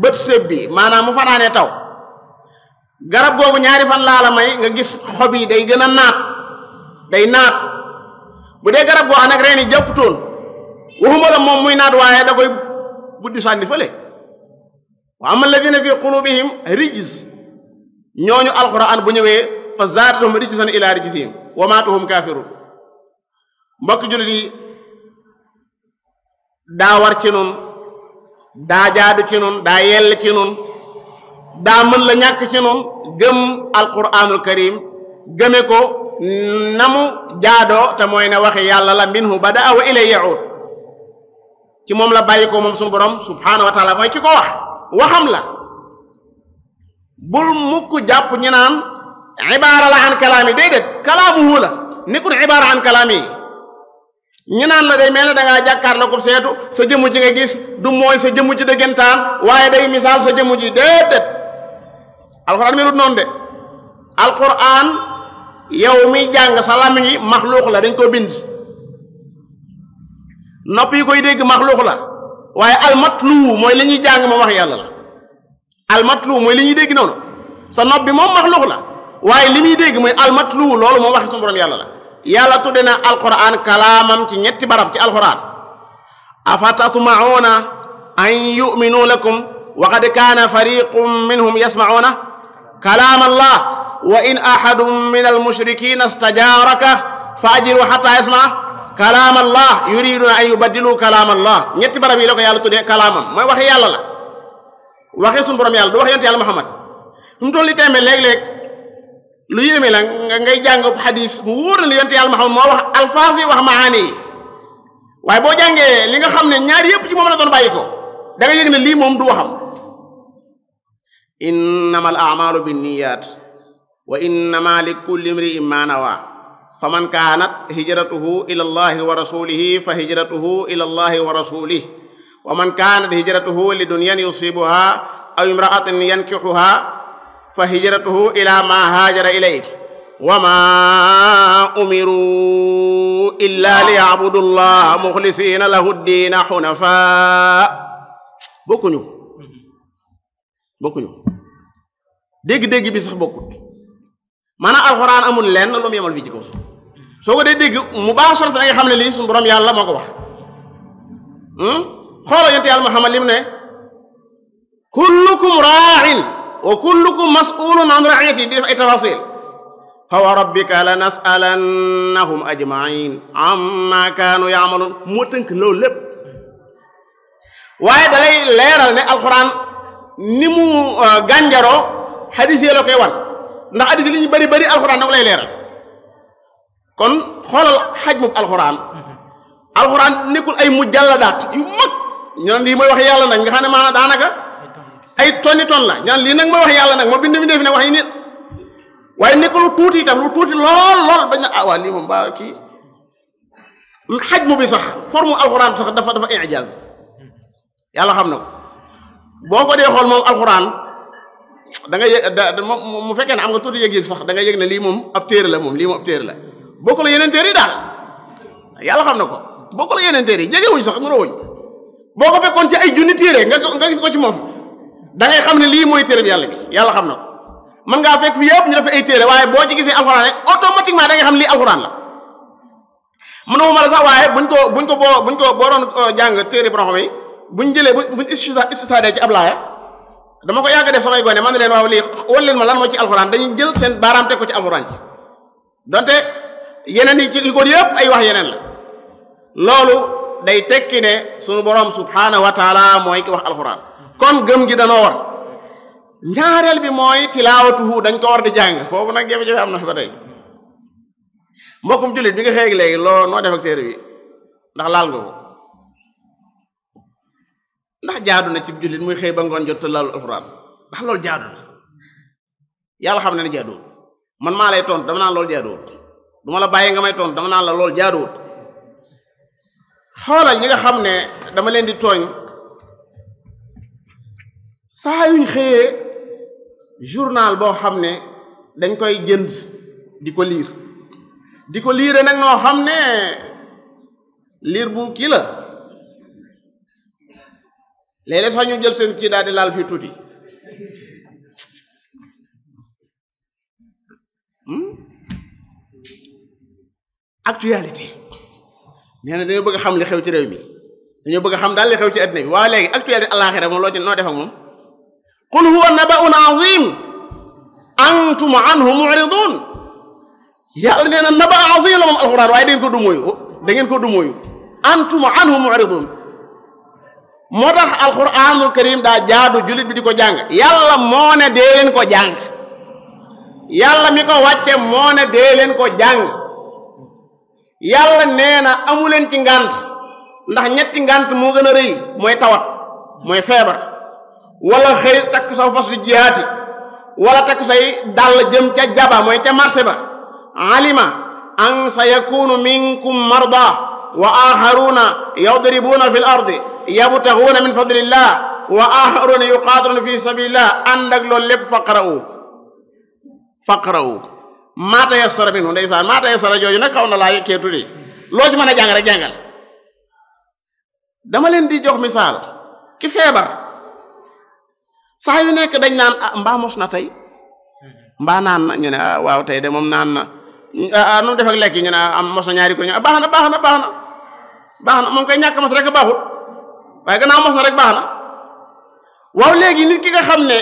bët sëb bi maanaam mu fanaanee taw garab googu ñaari fan laa la may nga gis xob yi day gën a naat day naat bu dee garab goo xam nag reen yi jàpputoon waxuma la moom muy naat waaye da koy buddi sànni fële wa amma alladina fi qulubihim rijs ñooñu alquran bu ñëwee fa zaadatuhum rijsan ila rijsihim wa maatuhum kafirun mbokk jullit yi daa war ci nun daa jaadu ci nun daa yell ci nun daa mën la ñàkk ci nun gëm alquranul karim gëme ko namu jaadoo te mooy ne waxi yàlla la minhu badaa wa ilay yaud ci moom la bàyyi ko moom suñu borom subhanahu wa taala mooy ci ko waxam la bul mukk jàpp ñu naan ibaara la an kalaami déedéet kalaamuhu la nekkul ibaara an kalaami ñu naan la day mel ne dangaa jàkkaar la ko seetu sa jëmm ji nga gis du mooy sa jëmm ji dëggantaan waaye day misaal sa jëmm ji déedéet alquran melut noonu de alquran yow mi jàng sa làmmiñ yi maxluux la dañ koo bind nopp yi koy dégg maxluux la waaye almatlu mooy li ñuy jàng moom wax yàlla la almatlu mooy li ñuy dégg noonu sa nopp bi moom maxluux la waaye li muy dégg mooy almatlu loolu moom waxi suñu borom yàlla la yàlla tudde na alquran kalaamam ci ñetti barab ci alquran afatatma'una an yu'minu lakum wa qad kaana fariqun minhum yasma'una kalaam allah wa in ahadun min almushrikina istajaraka fa ajirhu hatta yasma kalaam allah yuriduna an yubaddilu kalaam allah ñetti barab yi la ko yàlla tuddee kalaamam mooy waxi yàlla la waxi suñu borom yàlla du wax yonent yàlla Muhammad mu toll li tembe léeg-léeg lu yéeme la ngay jàng xadis mu wóor na li yonent yàlla Muhammad moo wax alfaas yi wax maani yi waaye boo jàngee li nga xam ne ñaar yëpp ci moom la doon bàyyi ko da nga yëg ne lii moom du waxam innama al a'malu binniyat wa innama li kulli imri'in ma nawa faman kaanat hijratuhu ila allahi wa rasulihi fa hijratuhu ila allahi wa rasulihi wa man kaanat hijratuhu li dunyan yusibuha aw imra'atin yankihuha fa hijratuhu ila ma haajara ilayhi wa ma umiru illa liya'budu llaha mukhlisina lahu ddiina hunafa bokkuñu dégg-dégg bi sax bokkut maanaam alxuraan amul lenn lu mu yemal fii ci kaw suuf soo ko dee dégg mu baax solo da nga xam ne lii suñu borom yàlla moo ko wax xoolal yonent yàlla Muhammad li mu ne kullukum raa'in wa kullukum mas'ulun an ra'iyati di def ay tafasil fa wa rabbika la nas'alannahum ajma'in amma kaanu ya'malun moo tënk loolu lépp waaye dalay leeral ne alxuraan ni mu gànjaroo xadis yi la koy wan ndax xadis yi li ñu bari alxuraan da ko lay leeral kon xoolal xajmu alxuraan nekkul ay mujalladaat yu mag ñu naan lii mooy wax yàlla nag nga xam ne maanaam daanaka ay tonni ton la ñu naan lii nag mooy wax yàlla nag ma bind mi def ne wax yi nit waaye nekkul lu tuuti itam lu tuuti lool bañ na waa lii moom ba kii xajmu bi sax forme alxuraan sax dafa ijaaz yàlla xam na ko boo ko dee xool moom alxuraan da nga yëg mu fekkee ne am nga tuuti yëg-yëg sax da nga yëg ne lii moom ab téere la moom lii moom ab téere la bokku la yeneen téere yi daal yàlla xam na ko bokku la yeneen téere yi jegewuñ sax mënoo boo ko fekkoon ci ay junni téere nga gis ko ci moom da ngay xam ne lii mooy téere bi yàlla bi yàlla xam na ko mën ngaa fekk fi yëpp ñu def ay téere waaye boo ci gisee alxuraan rek automatiquement da nga xam ne lii alxuraan la mënuma la sax waaye buñ ko boo doon jàng téere borom xam yi buñ jëlee buñ istidee ci ab laaya dama ko yàgg def samay gone man ne leen waaw lii wan leen ma lan moo ci alxuraan dañuy jël seen baaraam teg ko ci alxuraan ci donte yeneen yi ci góor yëpp ay wax yeneen la loolu day tekki ne sunu borom subhanahu wa taala mooy ki wax alxuraan kon gëm gi danoo war ñaareel bi mooy tilaawatuhu dañ ko war di jàng foofu nag jafe-jafe am na fi ba tey mbokkum jullit bi nga xëy léegi noo def ak téere bi ndax laal nga ko ndax jaadu na ci jullit muy xëy ba ngoon jot te laalu alxuraan ndax loolu jaadu na yàlla xam ne ne jaaduwut man maa lay tontu dama naan loolu jaaduwut du ma la bàyyi nga may tontu dama naan la loolu jaaduwut xoolal ñi nga xam ne dama leen di tooñ saa yuñ xëyee journal boo xam ne dañ koy jënd di ko liire nag noo xam ne liir bu kii la léeg-léeg sax ñu jël seen kii daal di laal fii tuuti actualité nee na dañoo bëgg a xam li xew ci réew mi dañoo bëgg xam daal li xew ci àddina bi waaye léegi actualité àllaaxira moom loo ci noo def ak moom qul huwa naba'un azim antum anhu mu'ridun yàlla nee na naba azim la moom alquran waaye da ngeen ko dumóoyu antum anhu mu'ridun moo tax alquranul karim daa jaadu jullit bi di ko jàng yàlla moo ne dee leen ko jàng yàlla mi ko wàcce moo ne dee leen ko jàng yàlla nee na amuleen ci ngànt ndax ñetti ngànt moo gën a rëy mooy tawat mooy feebar wala xëy takk saw fas di jihaati wala takk say dàll jëm ca jaba mooy ca marché ba alima an sa yakunu minkum marda wa axaruna yadribuna fi l ardi yabtaxuuna min fadlillah wa axaruna yuqaatiluna fi sabilillah ànd ak loolu lépp faqra'u maa tayassara minhu ndeysaan maa tayassara jooju nag xaw na laa yëkkee tuddi loo ci mën a jàng rek jàngal dama leen di jox misaal ki feebar saa yu nekk dañ naan mbaa mos na tey mbaa naan na ñu ne waaw tey de moom naan na nu mu def ak lekk yi ñu ne mos na ñaari ko ñu baax na moom koy ñàkk mos rek baaxul waaye gannaaw mos na rek baax na waaw léegi nit ki nga xam ne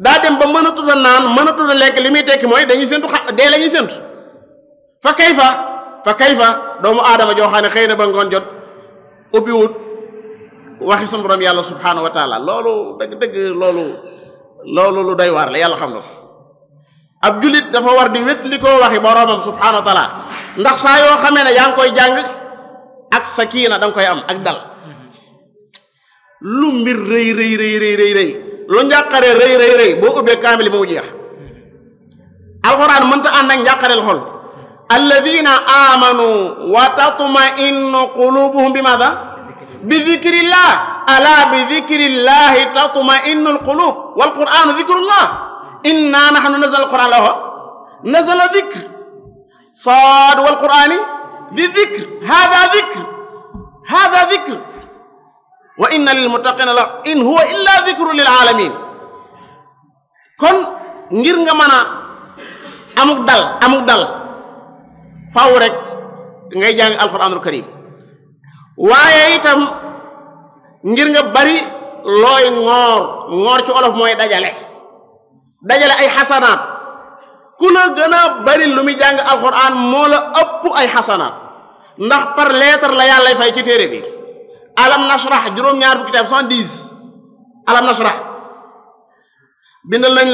daa dem ba mën a tudd naan mën a tudd lekk li muy tekki mooy dañuy séntu dee la ñuy séntu fa kayfa doomu aadama joo xam ne xëy na ba ngoon jot ubbi wut waxi sunu borom yàlla subhaanahu wa taala loolu dëgg loolu lu doy waar la yàlla xam na ko ab julit dafa war di wét li koo waxi boromam subhaanahu wa taala ndax saa yoo xamee ne yaa ngi koy jàng ak sakiina danga koy am ak dal lu mbir rëy lu njàqare rëy boo ubbee kaamil ba mu jeex alxuraan mënta ànd ak njàqareel xol alladina amanu wa tatma'innu qulubuhum bi maada bi dhikrillah ala bi dhikrillahi tatma'innu alqulub wal qur'anu dhikrullah inna nahnu nazzalna alquran la nazala dhikr saad wal qur'ani bi dhikr hada dhikr wa inna lil muttaqina la in huwa illa dhikru lil alamin kon ngir nga mën a amuk dal faaw rek ngay jàng alquranul karim waaye itam ngir nga bari looy ngoor ci olof mooy dajale ay xasanaat ku la gën a bari lu muy jàng alquran moo la ëpp ay xasanaat ndax par lettre la yàllay fay ci téere bi alam nashrah juróom-ñaar fukki kitaab 70 alam nashrah bindal nañ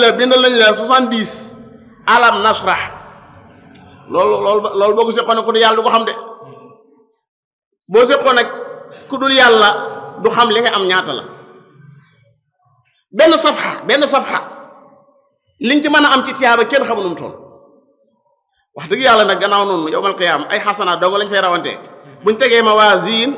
la 70 alam nashrah loolu boo ko seqoon ku dul yàlla du ko xam de boo seqoon nag ku dul yàlla du xam li nga am ñaata la benn safha liñ ci mën a am ci tiyaaba kenn xamu nu mu toll wax dëgg yàlla nag gannaaw noonu yawmal qiyaama ay xasanaat dong lañ fay rawante buñ tegee mawaaziin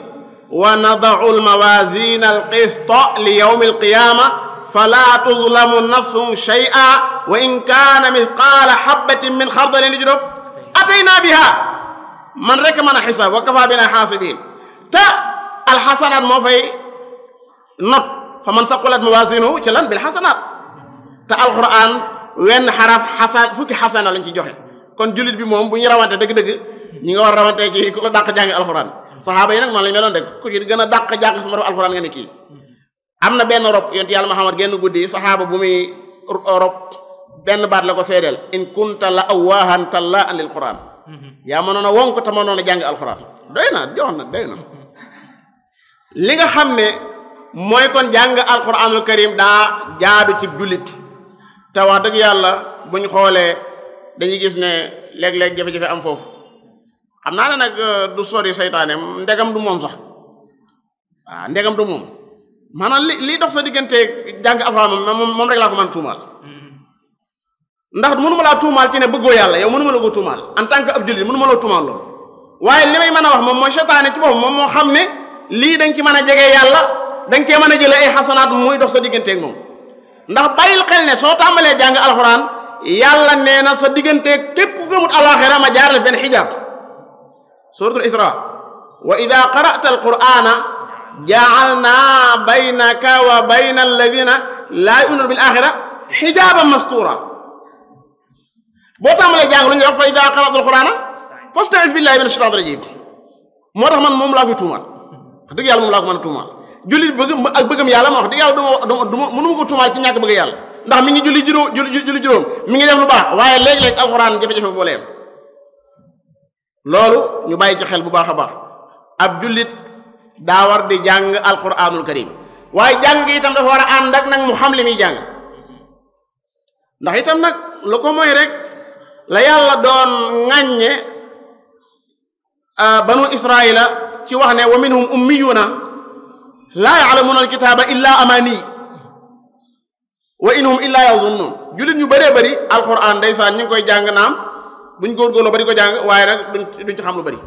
wa nada'u al-mawaaziin al-qista li yawmi al-qiyaama falaa tuzlamu nafsun shay'an wa in kaana mithqaala habbatin min xardalin ataynaa bihaa man rek mën a xisaab wa kafaa binaa xaasibiin te alxasanaat moo fay not fa man thaqulat mawaaziinuhu ci lan bil xasanaat te alquran wenn xaraf fukki xasana lañ ci joxe kon jullit bi moom bu ñu rawante dëgg-dëgg ñi nga war a rawante ci ku la dàq jàng alquran saxaaba yi nag man lañ meloon rek ku ci gën a dàq jàng sama alquran nga ne kii am na benn rob yonent yàlla Muhammad genn guddi saxaaba bu muy rob benn baat la ko seedeel in kunta la awwaahan tallaan lil quran yaa mënoon a wonk te mënoon a jàng alquran doy na li nga xam ne mooy kon jàng alquranul karim daa jaadu ci jullit te wax dëgg yàlla buñ xoolee dañuy gis ne léeg-léeg jafe-jafe am foofu xam naa ne nag du sori seytaane ndegam du moom sax waaw ndegam du moom maanaam li dox sa diggante jàng alquran moom rek laa ko mën tuumaal ndax mënuma laa tuumaal ci ne bëggoo yàlla yow mënuma la ko tuumaal en tant que ab jullit mënuma la tuumaal loolu waaye li may mën a wax moom mooy seytaane ci boppam moom moo xam ne lii dañ ci mën a jege yàlla dañ cee mën a jëlee ay xasanaat muy dox sa digganteeg moom ndax bàyyil xel ne soo tàmbalee jàng alxuraan yàlla nee na sa digganteeg képp ku gëmut alaxira ma jaar la benn xijaab suratul isra wa ida qara'ta alqur'ana ja'alna baynaka wa bayna alladina laa yu'minuna bil axira xijaaban mastura boo tàmbalee jàng lu ñu wax fa ida qara'ta alqur'ana fasta'iz billahi minash shaytanir rajim moo tax man moom laa fi tuumal wax dëgg yàlla moom laa ko mën a tuumaal jullit bëgg ak bëggam yàlla ma wax dëgg yàlla duma mënu ma ko tuumaal ci ñàkk bëgg yàlla ndax mi ngi julli juróom mi ngi def lu baax waaye léeg-léeg alxuraan jafe-jafe boo leen loolu ñu bàyyi ci xel bu baax a baax ab jullit daa war di jàng alxuraanul karim waaye jàng gi itam dafa war a ànd ak nag mu xam li muy jàng ndax itam nag lu ko mooy rek la yàlla doon ŋàññe banu israila ci wax ne wa minhum ummiyuna laa ya'lamuna alkitaaba illa amani wa inhum illa yazunnun jullit ñu bëree bëri alquran ndeysaan ñu ngi koy jàng naam buñ góorgóorloo ba di ko jàng waaye nag duñ ci xam lu bëri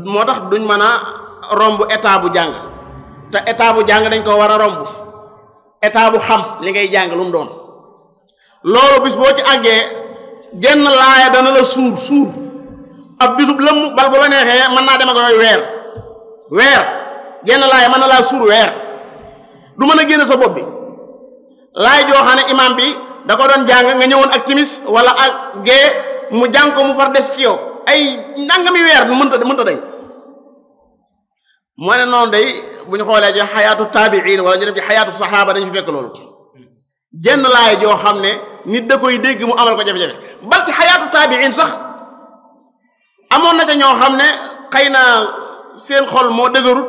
moo tax duñ mën a romb état bu jàng te état bu jàng dañ ko war a romb état bu xam li ngay jàng lu mu doon loolu bis boo ci àggee genn laaya dana la suur ab bisub lëmm bal bu la neexee mën naa dem ak yooyu weer genn laaya mën na laa suur weer du mën a génn sa bopp bi laay joo xam ne imam bi da ko doon jàng nga ñëwoon ak timis wala ak gee mu jàng ko mu far des ci yow ay nangami weer mënta dañ moo ne noonu day bu ñu xoolee ci xayaatu taabiin wala ñu dem ci xayaatu saxaaba dañu fi fekk loolu jenn laay joo xam ne nit da koy dégg mu amal ko jafe-jafe bal ci xayaatu taabiin sax amoon na ca ñoo xam ne xëy na seen xol moo dëgërut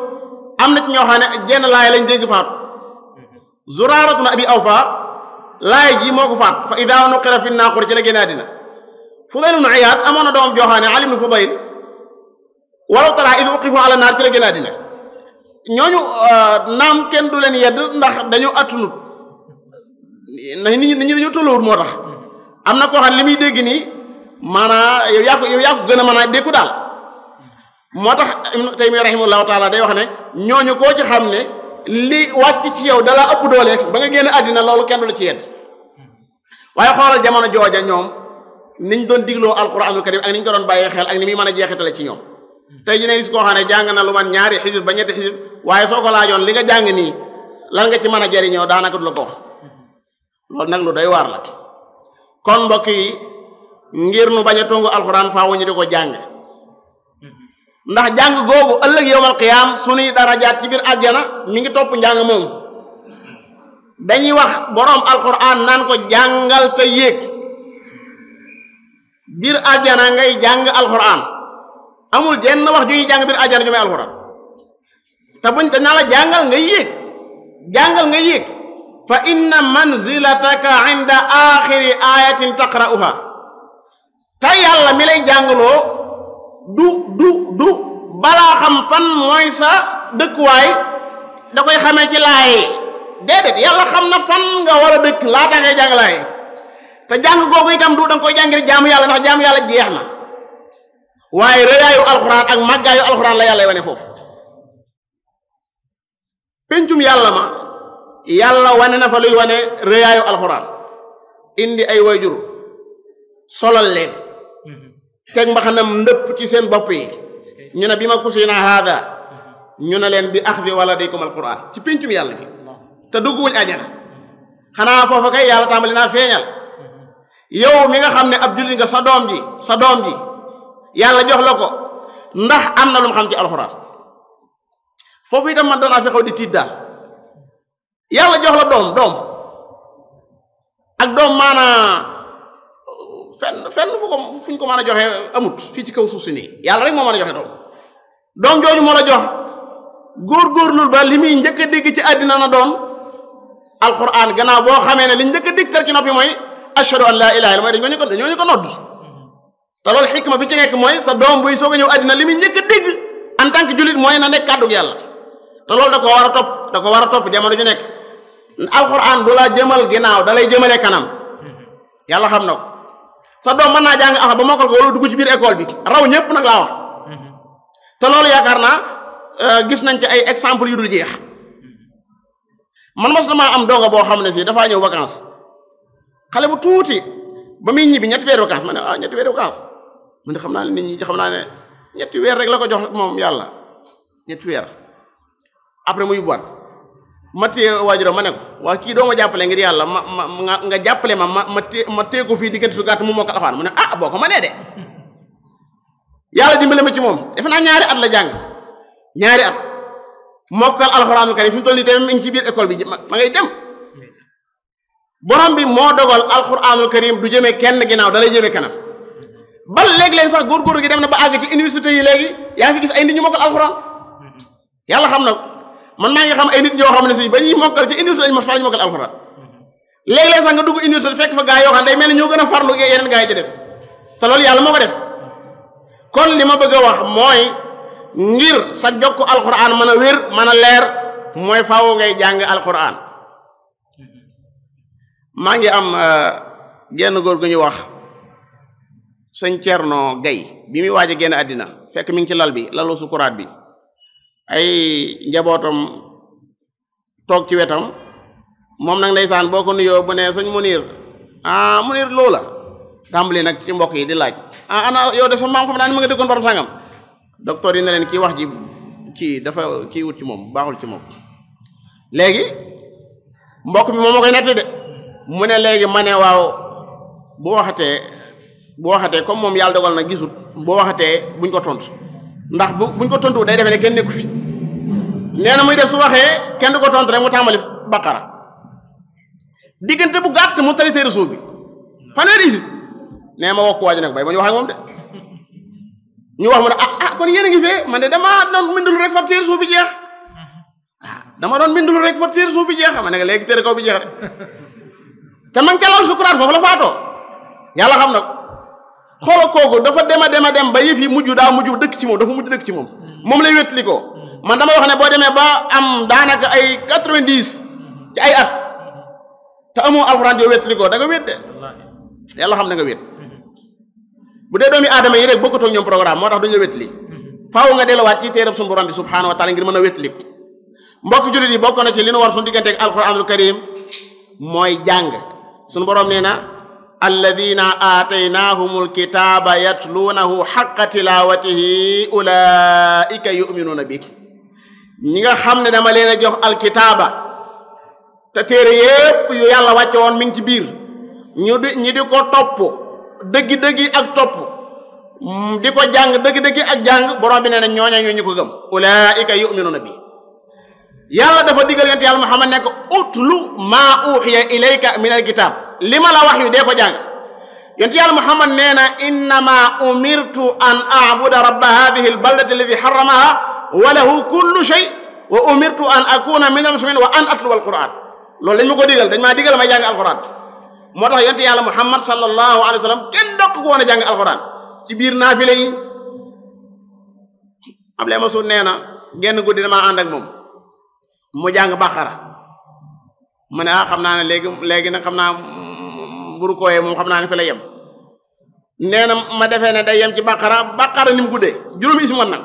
am na ci ñoo xam ne jenn laay lañ dégg faatu zuraaratu na abi awfa laay ji moo ko faat fa idaa nuqira fi naaqur ci la génn àddina Fudayl ibn Iyaad amoon na doomam joo xam ne Ali ibn Fudayl walaw tara id uqifu ala naar ci la génn àddina ñooñu naam kenn du leen yedd ndax dañu attunut nit ñi dañu tolluwut moo tax am na koo xam ne li muy dégg nii maanaa yow yaa ko gën a mën a déggu daal moo tax Ibn Taymiyya rahimahullahu taala day wax ne ñooñu koo ci xam ne li wàcc ci yow dala ëpp doole ba nga génn àddina loolu kenn du la ci yedd waaye xoolal jamono jooja ñoom niñ doon digloo alquranul karim ak niñ ko doon bàyyee xel ak ni muy mën a jeexitale ci ñoom tey ji ne gis koo xam ne jàng na lu man ñaari xisib ba ñetti xisib waaye soo ko laajoon li nga jàng nii lan nga ci mën a jariñoo daanaka du la ko wax loolu nag lu doy waar la kon mbokk yi ngir nu bañ a tongu alxuraan faaw ñu di ko jàng ndax jàng googu ëllëg yowmal qiyaam sunuy darajaat ci biir aljana mi ngi topp njàng moom dañuy wax boroom alxuraan naan ko jàngal te yéeg biir aljana ngay jàng alxuraan amul jenn wax ju ñuy jàng biir aljana ju may alxuraan te buñ dañ naa la jàngal nga yéeg fa inna manzilataka inda axiri ayatin taqra'uha te yàlla mi lay jàngaloo du balaa xam fan mooy sa dëkkuwaay da koy xamee ci laaye déedéet yàlla xam na fan nga war a dëkk laata ngay jàng laaye te jàng googu itam du danga koy jàngir jaamu yàlla ndax jaamu yàlla jeex na waaye rëyaayu alxuraan ak màggaayu alxuraan la yàlla wane foofu pencum yàlla ma yàlla wane na fa luy wane rëyaayu alxuraan indi ay wayjur solal leen teg mbaxanam ndëpp ci seen bopp yi ñu ne bi ma kusina haada ñu ne leen bi axdi wala daykum alquran ci péncum yàlla gi te dugguwuñ àjjana xanaa foofa kay yàlla tàmbali naa feeñal yow mi nga xam ne ab jullit nga sa doom ji yàlla jox la ko ndax am na lu mu xam ci alxuraan foofu itam man doon naa fi xaw di tiit daal yàlla jox la doom ak doom maanaa fenn fuñ ko mën a joxe amut fii ci kaw suuf si nii yàlla rek moo mën a joxe doom jooju moo la jox góorgóorlul ba li muy njëkk a dégg ci àddina na doon alquran gannaaw boo xamee ne li njëkk a dégg tar ci noppi mooy ashhadu an laa ilaaha illa mooy dañoo ñu ko nodd te loolu xikma bi ci nekk mooy sa doom buy soog a ñëw àddina li muy njëkk a dégg en tant que jullit mooy na nekk kàddug yàlla te loolu da ko war a topp jamono ju nekk alquran du la jëmal ginnaaw da lay jëmale kanam yàlla xam na ko sa doom mën naa jàng axa ba mokkal ko wala dugg ci biir école bi raw ñëpp nag laa wax te loolu yaakaar naa gis nañ ci ay exemple yu dul jeex man mos na maa am donga boo xam ne si dafaa ñëw vacances xale bu tuuti ba muy ñibbi ñetti weer vacances ma ne ñetti weer vacances man de xam naa ne nit ñi xam naa ne ñetti weer rek la ko jox moom yàlla ñetti weer après mu yóbbuwaat ma téye waajuram ma ne ko waa kii doo ma jàppale ngir yàlla nga jàppale ma téye ko fii diggante su gàtt mu mokkal alxuraan mu ne boo ko mënee de yàlla dimbale ma ci moom defe naa ñaari at la jàng ñaari at mokkal alxuraanul karim fi mu toll nii tamit mi ngi ci biir école bi ma ngay dem borom bi moo dogal alxuraanul karim du jëmee kenn ginnaaw da lay jëmee kanam bal léeg-léeg sax góorgóorlu gi dem na ba àgg ci université yi léegi yaa fi gis ay nit ñu mokkal alxuraan yàlla xam na man maa ngi xam ay nit ñoo xam ne si ba ñuy mokkal ci université lañu mokkal alxuraan léeg-léeg sax nga dugg université fekk fa gaa yoo xam day mel ni ñoo gën a farlu yeneen gaa yi ci des te loolu yàlla moo ko def kon li ma bëgg a wax mooy ngir sa jokku alxuraan mën a wér mën a leer mooy faaw ngay jàng alxuraan maa ngi am genn góor gu ñuy wax sëñ Cerno Gay bi muy waaj a génn àddina fekk mi ngi ci lal bi lalu sukuraat bi ay njabootam toog ci wetam moom nag ndeysaan boo ko nuyoo bu ne sëñ Munir Munir loola tàmbali nag ci mbokk yi di laaj ana yow de sa maam xam naa ni ma nga dëkkoon barab sàngam docteur yi ne leen kii wax ji kii dafa kii wut ci moom baaxul ci moom léegi mbokk bi moom ma koy netti de mu ne léegi ma ne waaw bu waxatee comme moom yàlla dogal na gisut boo waxatee buñ ko tontu ndax buñ ko tontu day defee ne kenn nekku fi nee na muy def su waxee kenn du ko tontu rek mu tàmbali baqara diggante bu gàtt mu tari téere suuf bi fanweeri isib nee ma wokk waaju nag bay ba ñu wax ak moom de ñu wax mu ne kon yéen a ngi fee man de damaa doon mbindulu rek far téere suuf bi jeex dama doon mbindulu rek far téere suuf bi jeex ma ne léegi téere kaw bi jeex rek te man ca lal sukuraat foofu la faatoo yàlla xam na ko xoola kooku dafa dem ba yëf yi mujj daa mujj dëkk ci moom dafa mujj dëkk ci moom moom lay wétli ko man dama wax ne boo demee ba am daanaka ay 90 ci ay at te amoo alxuraan yoo wétli ko da nga wét de yàlla xam na nga wét bu dee doomi aadama yi rek bokkatoo ñoom programme moo tax duñu la wétli faaw nga delluwaat ci téereb suñu borom bi subhaanahu wa taala ngir mën a wétli ko mbokk jullit yi bokk na ci li nu war suñu diggante ak alxuraanul karim mooy jàng suñu borom nee na alladina aataynahumul kitaaba yatluunahu xaqa tilawatihi ulaika yuminuuna bi ñi nga xam ne dama leen a jox alkitaaba te téere yépp yu yàlla wàcce woon mi ngi ci biir ñi di ko topp dëggi-dëggi ak topp di ko jàng dëggi-dëggi ak jàng borom bi nee na ñooña ñu ko gëm ulaika yuminuuna bi yàlla dafa digal yonent yàlla Muhammad nekk utlu maa uxiya ilayka min alkitab li ma la wax yu dee ko jàng yonent yàlla Muhammad nee na innama umirtu an a'buda rabba hadhihi albaldati allati harramaha wa lahu kullu shay wa umirtu an akuna min almuslimin wa an atluba alquran loolu dañ ma ko digal dañ maa digal may jàng alquran moo tax yonent yàlla Muhammad sallallahu alayhi wa sallam kenn dokk ko woon a jàng alquran ci biir naafile yi Abdulaay Masuud nee na genn guddi damaa ànd ak moom mu jàng baqara ma ne xam naa ne léegi nag xam naa buru kooyee moom xam naa ne fi la yem nee na ma defee ne day yem ci baqara ni mu guddee juróomi ismu nag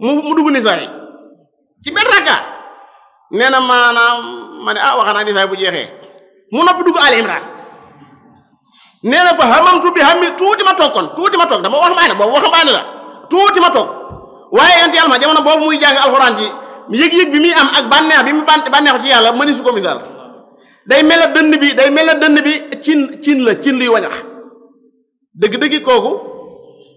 mu dugg nisaa yi ci benn rakka nee na maanaam ma ne wax naa nisaa bu jeexee mu noppi dugg Ali Imran nee na fa hamamtu bi hammi tuuti ma toog dama waxambaane boobu waxambaane la tuuti ma toog waaye yonent yàlla ma jamono boobu muy jàng alxuraan ji yëg-yëg bi muy am ak bànneex bi mu bànneexu ci yàlla mëni su ko misaal day mel na dënn bi cin luy wañax dëgg-dëggi kooku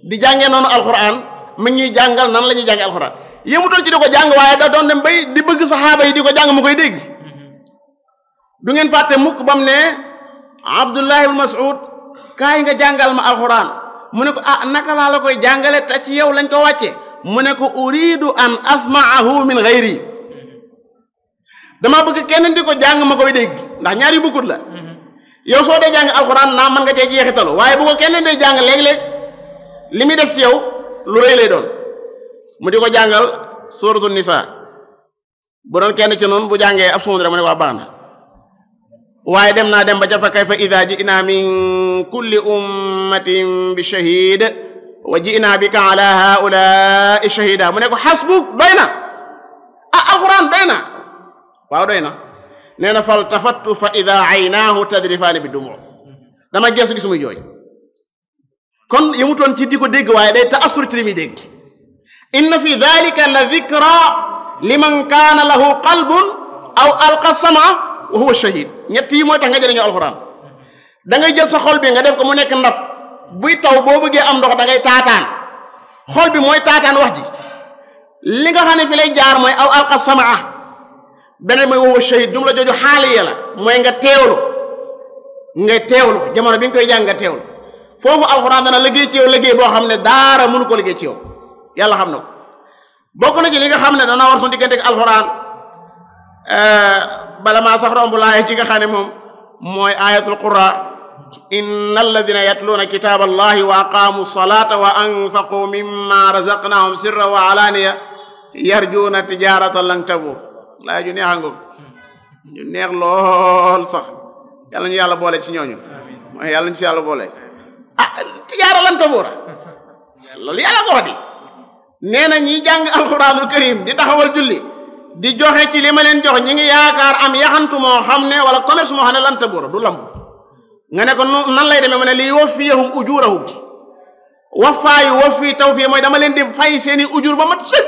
di jàngee noonu alxuraan mi ngi ñuy jàngal nan la ñuy jàngee alxuraan yëmutoon ci di ko jàng waaye da doon dem bay di bëgg saxaaba yi di ko jàng mu koy dégg du ngeen fàtte mukk bam ne Abdullah ibn Mas'ud kaay nga jàngal ma alxuraan mu ne ko naka laa la koy jàngale te ci yow lañ ko wàcce mu ne ko uridu an asma'ahu min ghayri dama bëgg kenn di ko jàng ma koy dégg ndax ñaar yu bokkut la yow soo dee jàng alxuraan naa mën nga cee jeexitalu waaye bu ko kenn dee jàng léeg-léeg li muy def ci yow lu rëy lay doon mu di ko jàngal suratul nisa bu doon kenn ci noonu bu jàngee ab suund rek mu ne ko baax na waaye dem naa dem ba ca fa kayfa idha ji'na min kulli ummatin bi shahid wa ji'na bika ala haula'i shahida mu ne ko xasbuk doy na alquran doy na waaw doy na nee na fal tafattu fa ida aynaahu tadrifaani bi dumu dama geesu gis muy jooy kon yemutoon ci di ko dégg waaye day ta'assur ci li muy dégg inna fi dhalika la dhikra liman kaana lahu qalbun aw alqa sama wa huwa shahid ñett yi mooy tax nga jëriñoo alquran da ngay jël sa xol bi nga def ko mu nekk ndab buy taw boo bëggee am ndox da ngay taataan xol bi mooy taataan wax ji li nga xam ne fi lay jaar mooy aw alqa samaa beneen mooy woowa shahid jumla jooju xaaliya la mooy nga teewlu jamono bi nga koy jàng nga teewlu foofu alxuraan dana liggéey ci yow liggéey boo xam ne daara mënu ko liggéey ci yow yàlla xam na ko bokk na ci li nga xam ne dana war suñu diggante ak alxuraan bala maa sax romb laay ci nga xam ne moom mooy ayatul qura inna alladina yatluuna kitaaba allahi wa aqaamu salata wa anfaqu mimma razaqnahum sirra wa alaaniya yarjuuna tijaratan lan tabuur laay ju neexa ngoog ñu neex lool sax yàlla ñu yàlla boole ci ñooñu mooy yàlla ñu ci yàlla boole tijaara lan tabuura loolu yàlla ko wax di nee na ñi jàng alquranul karim di taxawal julli di joxe ci li ma leen jox ñi ngi yaakaar am yaxantu moo xam ne wala commerce moo xam ne lan tabuura du lamb nga ne ko nan lay demee mu ne li yuwaffiyahum ujurahum wafaayu waffi tawfiya mooy dama leen di fay seeni ujur ba mat sëg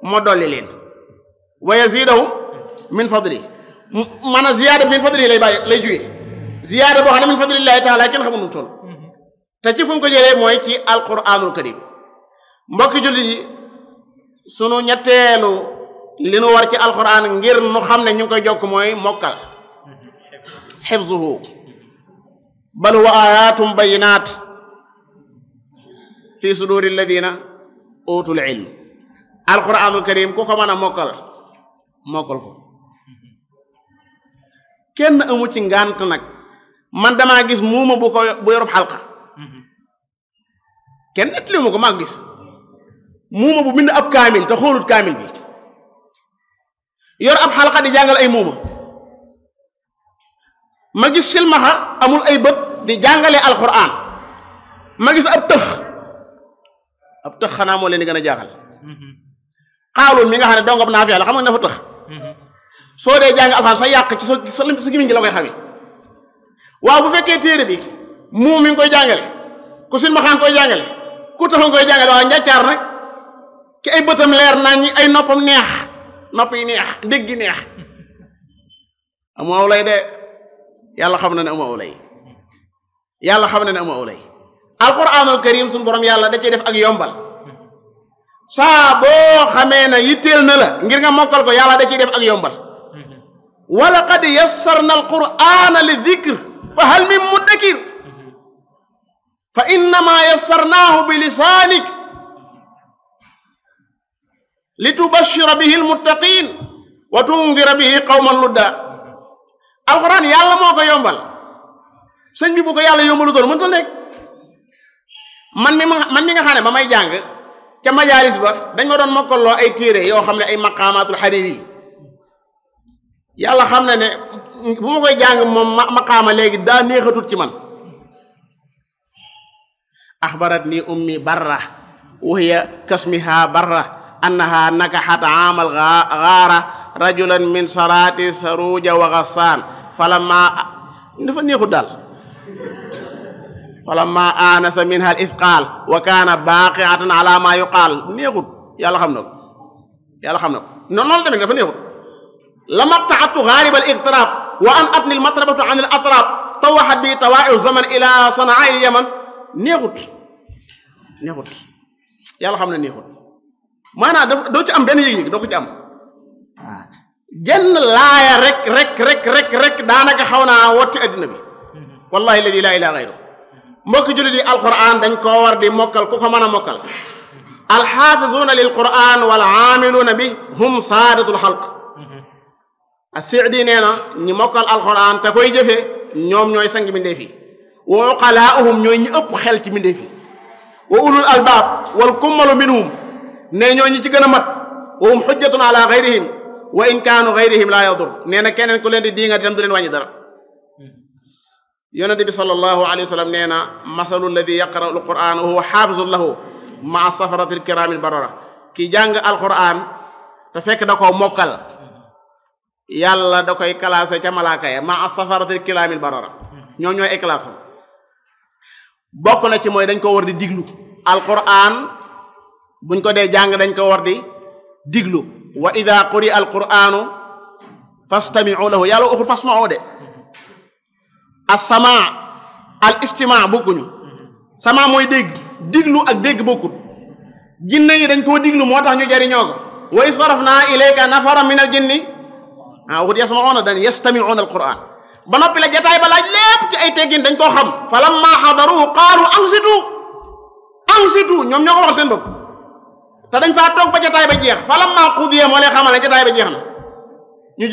moo dolli leen wa yazidahum min fadli man a ziyaada min fadli lay jugee ziyaada boo xam ne min fadlillahi taala kenn xamul nu toll te ci fu mu ko jëlee mooy ci alquranul karim mbokki jullit yi sunu ñetteelu li nu war ci alquran ngir nu xam ne ñu ngi koy jokk mooy mokkal xifzuhu bal huwa ayatum bayinat fi suduri alladina utul ilm alquranul karim ku ko mën a mokkal ko kenn amu ci ngànt nag man damaa gis muuma bu yorub xalqa kenn nit li mu ko maa gis muuma bu bind ab kaamil te xoolut kaamil bi yor ab xalqa di jàngal ay muuma ma gis silmaxa amul ay bët di jàngale alquran ma gis ab tëx xanaa moo leen di gën a jaaxal xaalul mi nga xam ne dongam naa fi yàlla xam nga dafa tëx soo dee jàng alxuraan sa yàq ci sa gimiñ gi la koy xamee waaw bu fekkee téere bi muum mi ngi koy jàngale ku silmaxaan koy jàngale ku taxaw koy jàngale waaw njàccaar nag ki ay bëtam leer nañ ñi ay noppam neex nopp yi neex dégg gi neex amu aw lay de yàlla xam na ne amu aw lay alquranul karim suñu borom yàlla da cee def ak yombal saa boo xamee na yitteel na la ngir nga mokkal ko yàlla da ciy def ak yombal wa laqad yassarna alqurana li dhikr fa hal min muddakir fa innama yassarnahu bi lisaanik litubashira bihi almuttaqin wa tundira bihi qawman ludda alquran yàlla moo ko yombal sëñ bi bu ko yàlla yombalu doon mënta nekk man mi nga xam ne ba may jàng ca majaalis ba dañ ma doon mokkaloo ay téere yoo xam ne ay maqaamaatul xariri yàlla xam ne ne bu ma koy jàng moom maqaama léegi daa neexatut ci man axbarat ni ummi barra wa hiya kasmiha barra annaha nakaxat aamal gaara rajulan min sarati saruja wa gassaan falamma dafa neexut daal falamma aanasa minha al ithqaal wa kaana baaqiatan ala ma yuqaal neexut yàlla xam na ko noonu la demee dafa neexut lama qtaatu gaariba al igtiraab wa an atni al matrabatu an al atraab tawaxat bi tawaa'iu zaman ila sanaa al yaman neexut yàlla xam ne neexut maanaam doo ci am benn yëg-yëg doo ko ci am waaw genn laaya rek daanaka xaw naa wotti addina bi wallahi alladi laa ilaaha gayru mbokki jullit yi alquran dañ koo war di mokkal ku ko mën a mokkal alxaafizuuna lil quran wal aamiluuna bi hum saadatul xalq as-Sa'di nee na ñi mokkal alquran te koy jëfee ñoom ñooy sang mbindeef yi wa uqalaa'uhum ñooy ñi ëpp xel ci mbindeef yi wa ulul albaab wal kummalu minhum ne ñoo ñi ci gën a mat wa hum xujjatun ala gayrihim wa in kaanu gayrihim laa yadur nee na keneen ku leen di diingat itam du leen wàññi dara yonente bi sallallahu alayhi wa sallam nee na masalu alladi yaqra'u alquran wa huwa xaafizun lahu maa safarati alkiraami albarara ki jàng alquran te fekk da koo mokkal yàlla da koy classé ca malaaka ya maa safarati alkiraami albarara ñoo ñooy ay classe bokk na ci mooy dañ ko war di diglu alquran buñ ko dee jàng dañ ko war di diglu wa ida quri alquranu fastami'u lahu yàlla uxul fasma'u de as-sama al istima bokkuñu sama mooy dégg diglu ak dégg bokkut jinne yi dañ koo diglu moo tax ñu jariñoo ko wa iz sarafna ilayka nafara min al jinni waxut yasma'una dañ yastami'una al quran ba noppi la jataay ba laaj lépp ci ay teggin dañ koo xam fa lamma xadaruhu qaalu ansitu ñoom ñoo ko wax seen bopp te dañ faa toog ba jataay ba jeex fa lamma qudiya moo lay xamal ne jataay ba jeex na ñu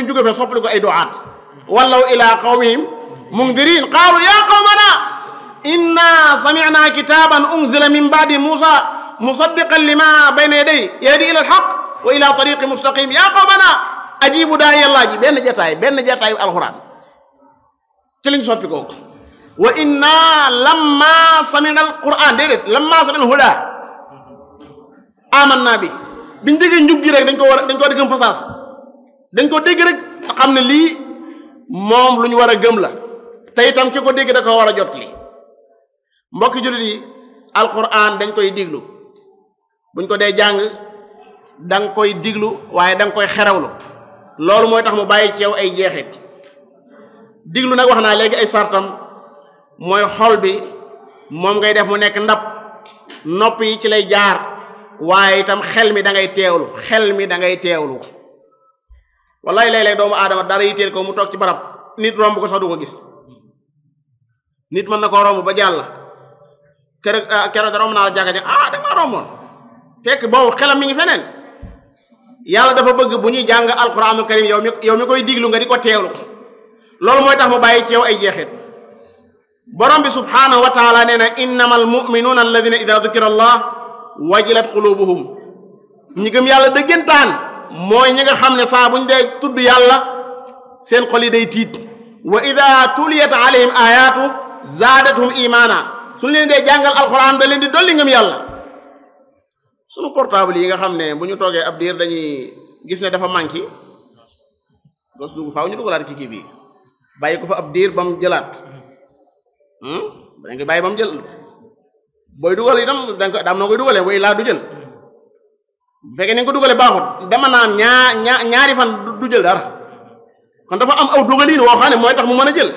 jóge fa soppali ko ay du'aat wallaw ila qawmihim mundirin qaalu ya qawmana inna sami'na kitaban unzila min ba'di musa musaddiqan lima bayna yaday yahdi ila alhaq wa ila tariqi mustaqim ya qawmana ajibu da'i allah ji benn jataay alquran ci lañ soppi ko wa inna lamma sami'na alquran déedéet lamma sami'na alhuda amanna bi biñ déggee njub gi rek dañ ko gëm fasaas dañ ko dégg rek xam ne lii moom lu ñu war a gëm la te itam ki ko dégg da ko war a jot li mbokki jullit yi alquran dañ koy diglu buñ ko dee jàng danga koy diglu waaye danga koy xerawlu loolu mooy tax mu bàyyi ci yow ay jeexit diglu nag wax naa léegi ay sartam mooy xol bi moom ngay def mu nekk ndab nopp yi ci lay jaar waaye itam xel mi da ngay teewlu wallahi léeg-léeg doomu aadama dara yitteel ko mu toog ci barab nit romb ko sax du ko gis nit mën na koo romb ba jàll keroog da romb naa la jàkka ji dama romboon fekk boobu xelam mi ngi feneen yàlla dafa bëgg bu ñuy jàng alquranul karim yow mi koy diglu nga di ko teewlu loolu mooy tax mu bàyyi ci yow ay jeexit borom bi subhanahu wa taala nee na innamal mu'minuna alladina ida dukira allah wajilat qulubuhum ñi gëm yàlla dëggantaan mooy ñi nga xam ne saa buñ dee tudd yàlla seen xol yi day tiit wa ida tuliyat alayhim ayatu zaadathum imana suñu leen dee jàngal alquran da leen di dolli ngëm yàlla sunu portable yi nga xam ne bu ñu toogee ab diir dañuy gis ne dafa manqué gos dugg faaw ñu dugalaat ci kii bi bàyyi ko fa ab diir ba mu jëlaat da nga bàyyi ba mu jël booy dugal itam danga ko daam noo koy dugalee booy laa du jël bu fekkee ni nga ko dugalee baaxut dama naan ñaari fan du jël dara kon dafa am aw dugalin woo xam ne mooy tax mu mën a jël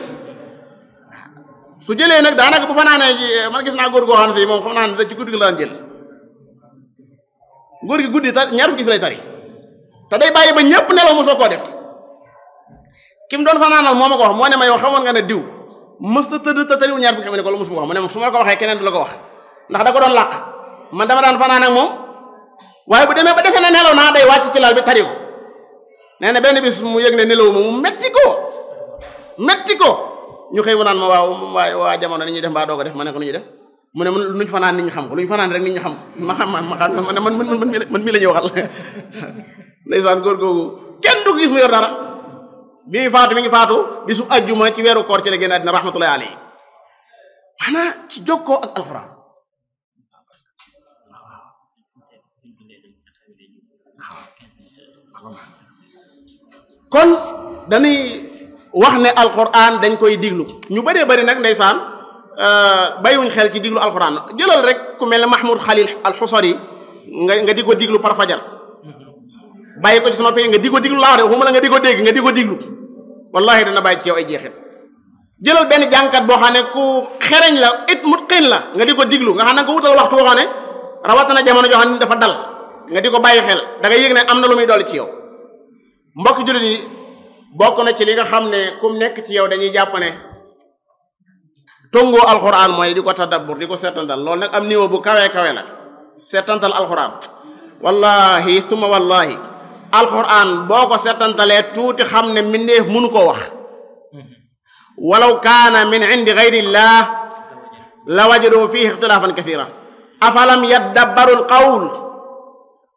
su jëlee nag daanaka bu fa naanee man gis naa góor goo xam ne fii moom xam naa ne da ci guddi gi la daan jël góor gi guddi ñaar fukki gis lay tari te day bàyyi ba ñëpp nelaw mosoo koo def kim doon fa naanal moo ma ko wax moo ne ma yow xamoon nga ne diw mës ta tëdd te tariwul ñaar fukki xam ne ko lu mosuma wax mu ne su ma la ko waxee keneen du la ko wax ndax da ko doon làq man dama daan fanaan ak moom waaye bu demee ba defee ne nelaw naa day wàcc ci lal bi tari ko nee na benn bis mu yëg ne nelaw ma mu metti ko ñu xëy mu naan ma waa jamono ni ñuy def mbaa doo ko def ma ne ko nu ñuy def mu ne luñ fanaan nit ñi xam ko luñ fanaan rek nit ñi xam ma xam ma ne man mii la ñuy waxal ndeysaan góor googu kenn du ko gis mu yor dara bi mi ngi faatu bisu ajjuma ci weeru koor ci la génn àddina rahmatullahi alayhi xanaa ci jokkoo ak alxuraan kon dañuy wax ne alxuraan dañ koy diglu ñu bëree bëri nag ndeysaan bàyyiwuñ xel ci diglu alxuraan jëlal rek ku mel ne Mahmoud Khalil al-Husari nga di ko diglu par fajar bàyyi ko ci sama pays nga di ko diglu laa wax de waxuma la nga di ko dégg nga di ko diglu wallahi dana bàyyi ci yow ay jeexit jëlal benn jàngkat boo xam ne ku xereñ la mutqin la nga di ko diglu nga xam ne nga wutal waxtu boo xam ne rawatina jamono joo xam ne dafa dal nga di ko bàyyi xel da nga yëg ne am na lu muy dolli ci yow mbokk jullit yi bokk na ci li nga xam ne kum nekk ci yow dañuy jàpp ne tongoo alxuraan mooy di ko tadabbur di ko seetantal loolu nag am niveau bu kawe la seetantal alxuraan wallahi suma wallahi alxuraan boo ko seetantalee tuuti xam ne mbindeef mënu koo wax walaw kaana min indi gayrillah la wajadu fihi ixtilaafan kathira afalam yaddabbaru alqawl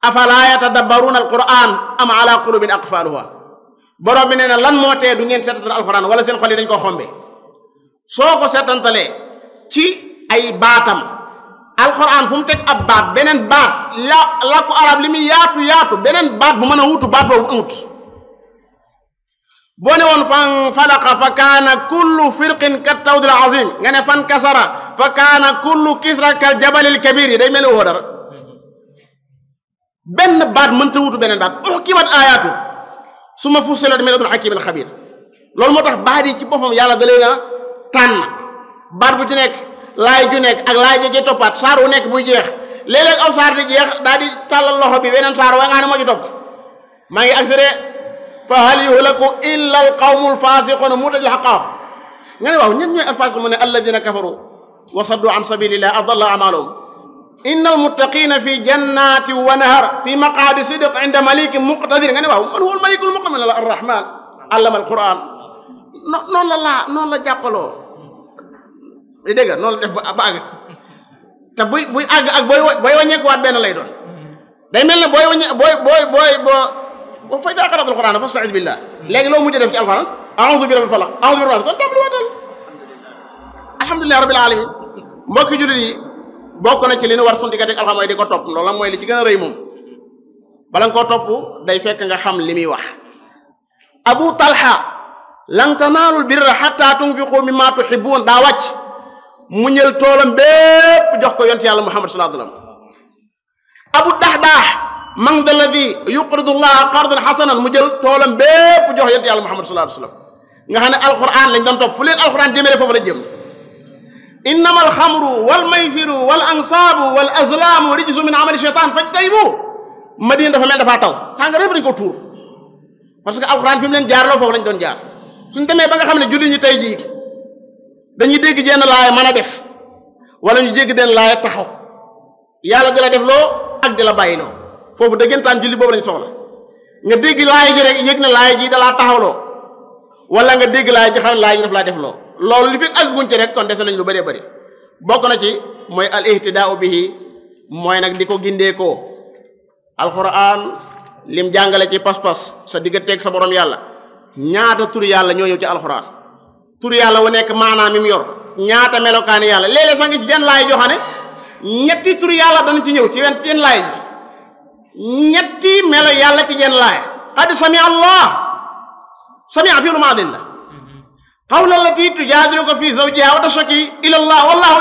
afala yatadabbaruna alquran am ala qulubin aqfaluha borom bi nee na lan moo tee du ngeen seetantal alquran wala seen xol yi dañ koo xombe soo ko seetantalee ci ay baatam alquran fu mu teg ab baat beneen baat la ko arab li muy yaatu beneen baat bu mën a wutu baat boobu amut boo ne woon fan falaqa fa kaana kullu firqin kat tawdil azim nga ne fan kasara fa kaana kullu kisra kal jabalil kabir yi day mel ni woo dara benn baat mënta wutu beneen baat uhkimat ayatu summa fussilat min ladun hakimin xabir loolu moo tax baat yi ci boppam yàlla da leen a tànn baat bu ci nekk laay ju nekk ak laay ja toppaat saar wu nekk buy jeex léeg-léeg aw saar di jeex daal di tàllal loxo bi weneen saar wa nga xam ne moo ci topp maa ngi accéléré fa hal yuhlaku illa al qawmul fasiquna mu dajul xaqaaf nga ne waaw ñen ñooy alfasiq mu ne alladina kafaru wa saddu an sabilillah adalla amalahum innal muttaqina fi jannati wa nahar fi maqaadi sidq inda malikin muqtadir nga ne waaw man huwa al malikul muqtadir la arrahman allama al quran noonu la jàppaloo di dégg noonu la def ba àgg te buy àgg ak booy wàññeekuwaat benn lay doon day mel ne booy wàññe boo fay daa qara'tal Qur'aan fasta'id billah léegi loo mujj def ci alxuraan a'uudu bi rabbil falaq a'uudu bi rabbil naas kon tàmbali waatal alhamdulillahi rabbil alamin mbokki jullit yi bokk na ci li nu war suñu diggante ak alxuraan mooy di ko topp loolu mooy li ci gën a rëy moom bala nga koo topp day fekk nga xam li muy wax Abu Talha lan tanaalul birra hattaa tunfiqu mimmaa tuhibbuun daa wàcc mu ñël toolam bépp jox ko yonent yàlla Muhammad sallallahu alayhi wa sallam Abu Dahdah man da alladi yuqridu llaha qardan hasanan mu jël toolam bépp jox yonent yàlla Muhammad sallallahu alayhi wa sallam nga xam ne alquran lañ doon topp fu leen alquran jëmee foofu la jëm innama alxamru wal maysiru wal ansaabu wal azlaamu rijsu min amali shaytaan fajtanibu Madina dafa mel dafaa taw sànga répp dañ ko tuur parce que alquran fi mu leen jaarloo foofu lañ doon jaar suñ demee ba nga xam ne julli ñu tey jii dañuy dégg jenn laaya mën a def wala ñu jégg den laaya taxaw yàlla di la def loo ak di la bàyyi loo foofu dëggantaan julli boobu lañ soxla nga dégg laaya ji rek yëg ne laaya ji dalaa taxawloo wala nga dégg laaya ji xam ne laaya ji daf laa def loo loolu li fi àgguñ ci rek kon dese nañ lu bëree bëri bokk na ci mooy al ihtidaau bihi mooy nag di ko gindeekoo alquran lim jàngale ci pas-pas sa digganteeg sa borom yàlla ñaata tur yàlla ñoo ñëw ci alquran tur yàlla wu nekk maanaam mi mu yor ñaata melokaani yàlla léeg-léeg sax ngi ci jenn laay joo xam ne ñetti tur yàlla dana ci ñëw ci jenn laay ji ñetti melo yàlla ci jenn laay qad samia allah samia fi lu maadin la qawla allati tujaadiluka fi zawjiha wa tashtaki ila allah wallahu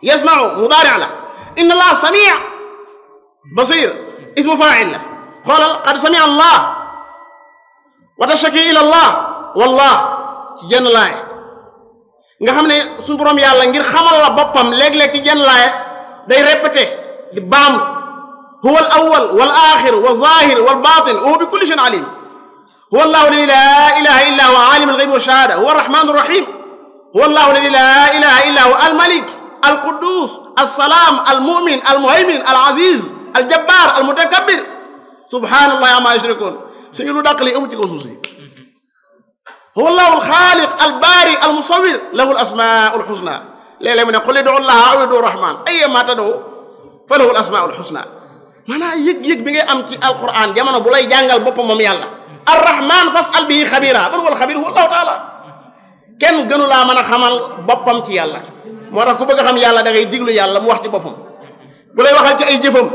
yasmau mudaari la inna allah samia basir ismu faa'il la xoolal qad samia allah wa tashtaki ila allah wallah ci jenn laay nga xam ne suñu borom yàlla ngir xamal la boppam léeg-léeg ci jenn laay day répété di baam huwa al awwal wal axir wal zahir wal batin wa huwa bi kulli shay'in alim huwa allahu alladi la ilaha illa huwa alim al ghaybi wa shahada huwa arrahman arrahim huwa allahu alladi la ilaha illa huwa al malik al quddus al salam al mu'min al muhaymin al aziz al jabbar al mutakabbir subhanallahi amma yushrikun suñu lu dàq li amu ci ko suuf si huwa allahu alxaaliq albaari almusawir lahu alasmaau alxusna léeg-léeg mu ne qul ud'u llaha aw ud'u rahman ayyama tad'u fa lahu alasmaau alxusna maanaam yëg-yëg bi ngay am ci alquran jamono bu lay jàngal boppam moom yàlla arrahman fas'al bihi xabira man huwa alxabir huwa allahu taala kenn gënu laa mën a xamal boppam ci yàlla moo tax ku bëgg a xam yàlla da ngay diglu yàlla mu wax ci boppam bu lay waxal ci ay jëfam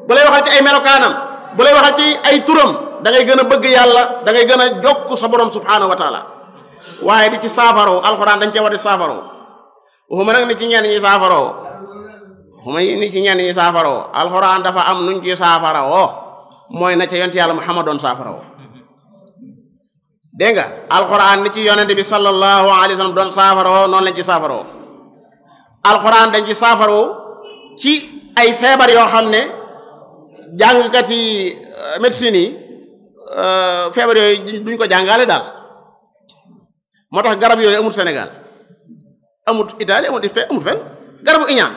bu lay waxal ci ay melokaanam bu lay waxal ci ay turam da ngay gën a bëgg yàlla da ngay gën a jokk sa borom subhanahu wa taala waaye di ci saafaroo alxuraan dañ cee war di saafaroo waxuma nag ni ci ñenn ñi saafaroo waxuma ni ci ñenn ñi saafaroo alxuraan dafa am nuñ ci saafaroo mooy na ca yonent yàlla Muhammad doon saafaroo dégg nga alxuraan ni ci yonent bi sallallahu alayhi wa sallam doon saafaroo noonu lañ ci saafaroo alxuraan dañ ci saafaroo ci ay feebar yoo xam ne jàngkat yi médecine yi feebar yooyu duñ ko jàngale daal moo tax garab yooyu amul Sénégal amul Italie amul fenn garabu iñaan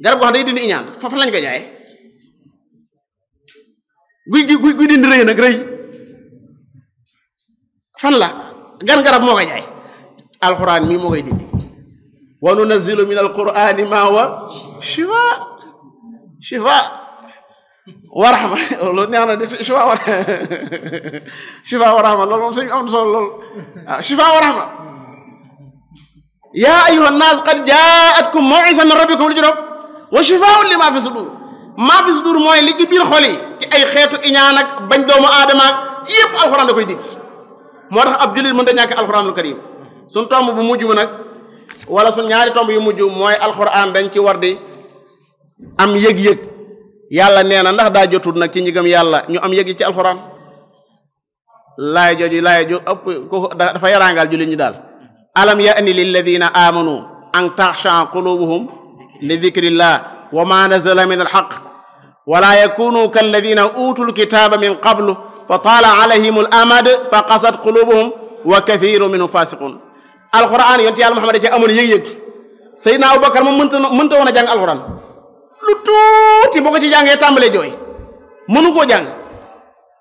garab goo xam day dindi iñaan foofu lañ ko jaay guy dindi rëy nag rëy fan la gan garab moo koy jaay alxuraan mii moo koy dindi wa nunazzilu min alqurani ma huwa shifa wa rahma loolu neex na de shifa wa rahma loolu moom suñu am solo loolu waaw shifa wa rahma yaa ayyuha nnaas qad jaatkum maw'izatun min rabbikum li juróom wa shifaa'un li maa fi sudur maa fi sudur mooy li ci biir xol yi ci ay xeetu iñaan ak bañ doomu aadama ak yépp alxuraan da koy dindi moo tax ab jullit mën da ñàkk alxuraanul karim suñ tomb bu mujj bi nag wala suñ ñaari tomb yu mujj mooy alxuraan dañ ci war di am yëg-yëg yàlla nee na ndax daa jotul nag ci ñi gëm yàlla ñu am yëg ci alxuraan laay ju ëpp ko dafa yaraangal jullit ñi daal alam ya'ni lilladina amanu an taxsha qulubuhum li dhikrillah wa ma nazala min alhaq wala yakunu kalladina utul kitaba min qablu fa taala alayhim alamad fa qasat qulubuhum wa kathiru minhum fasiqun alquran yonent yàlla Muhammad ci amoon yëg-yëg Seydina Abubakar moom mënta woon a jàng alquran lu tuuti boo ko ci jàngee tàmbalee jooy mënu koo jàng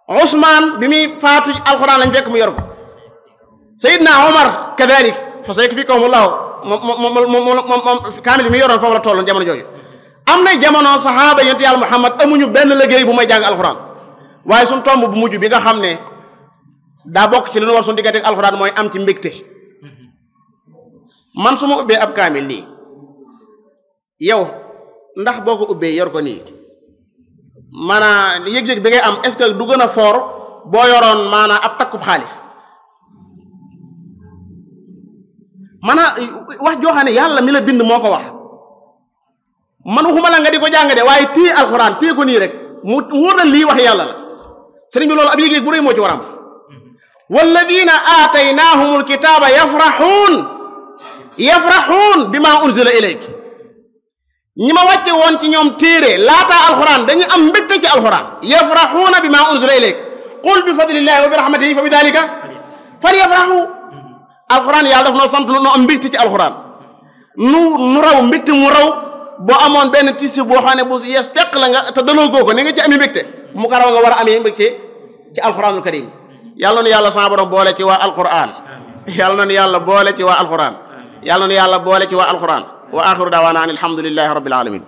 Ousmane bi muy faatu alquran lañ fekk mu yor ko Seydina Omar kadalik fa sayakfikahumullahu moom kaamil bi muy yoroon foofu la tolloon jamono jooju am na jamono saxaaba yonent yàlla Muhammad amuñu benn liggéey bu may jàng alquran waaye suñ tomb bu mujj bi nga xam ne daa bokk ci li ñu war suñu diggante ak alquran mooy am ci mbégte man su ma ubbee ab kaamil nii yow ndax boo ko ubbee yor ko nii maanaam yëg-yëg bi ngay am est-ce que du gën a fort boo yoroon maanaam ab takkub xaalis maanaam wax joo xam ne yàlla mi la bind moo ko wax man waxuma la nga di ko jàng de waaye téye alxuraan téye ko nii rek mu wóor na lii wax yàlla la sëriñ bi loolu ab yëg-yëg bu rëy moo ci war am walladina aataynaahumul kitaaba yafraxuun bima unzila ilayk ñi ma wàcce woon ci ñoom téere laataa alxuraan dañu am mbégte ci alxuraan yafraxuuna bima unzila ilayk qul bi fadlillahi wa bi rahmatihi fa bi dalika falyafraxu alxuraan yàlla daf noo sant nu am mbégte ci alxuraan nu raw mbégte mu raw boo amoon benn tissu boo xam ne bu yees peq la nga te daloo goo ko ni nga ci amee mbégte mu ko raw nga war a amee mbégte ci alxuraanul karim yàlla na nu yàlla sama borom boole ci waa alxuraan yàlla na nu yàlla boole ci waa alxuraan yàlla na nu yàlla boole ci waa alxuraan wa axiru daawaana an alhamdulillahi rabbil alamin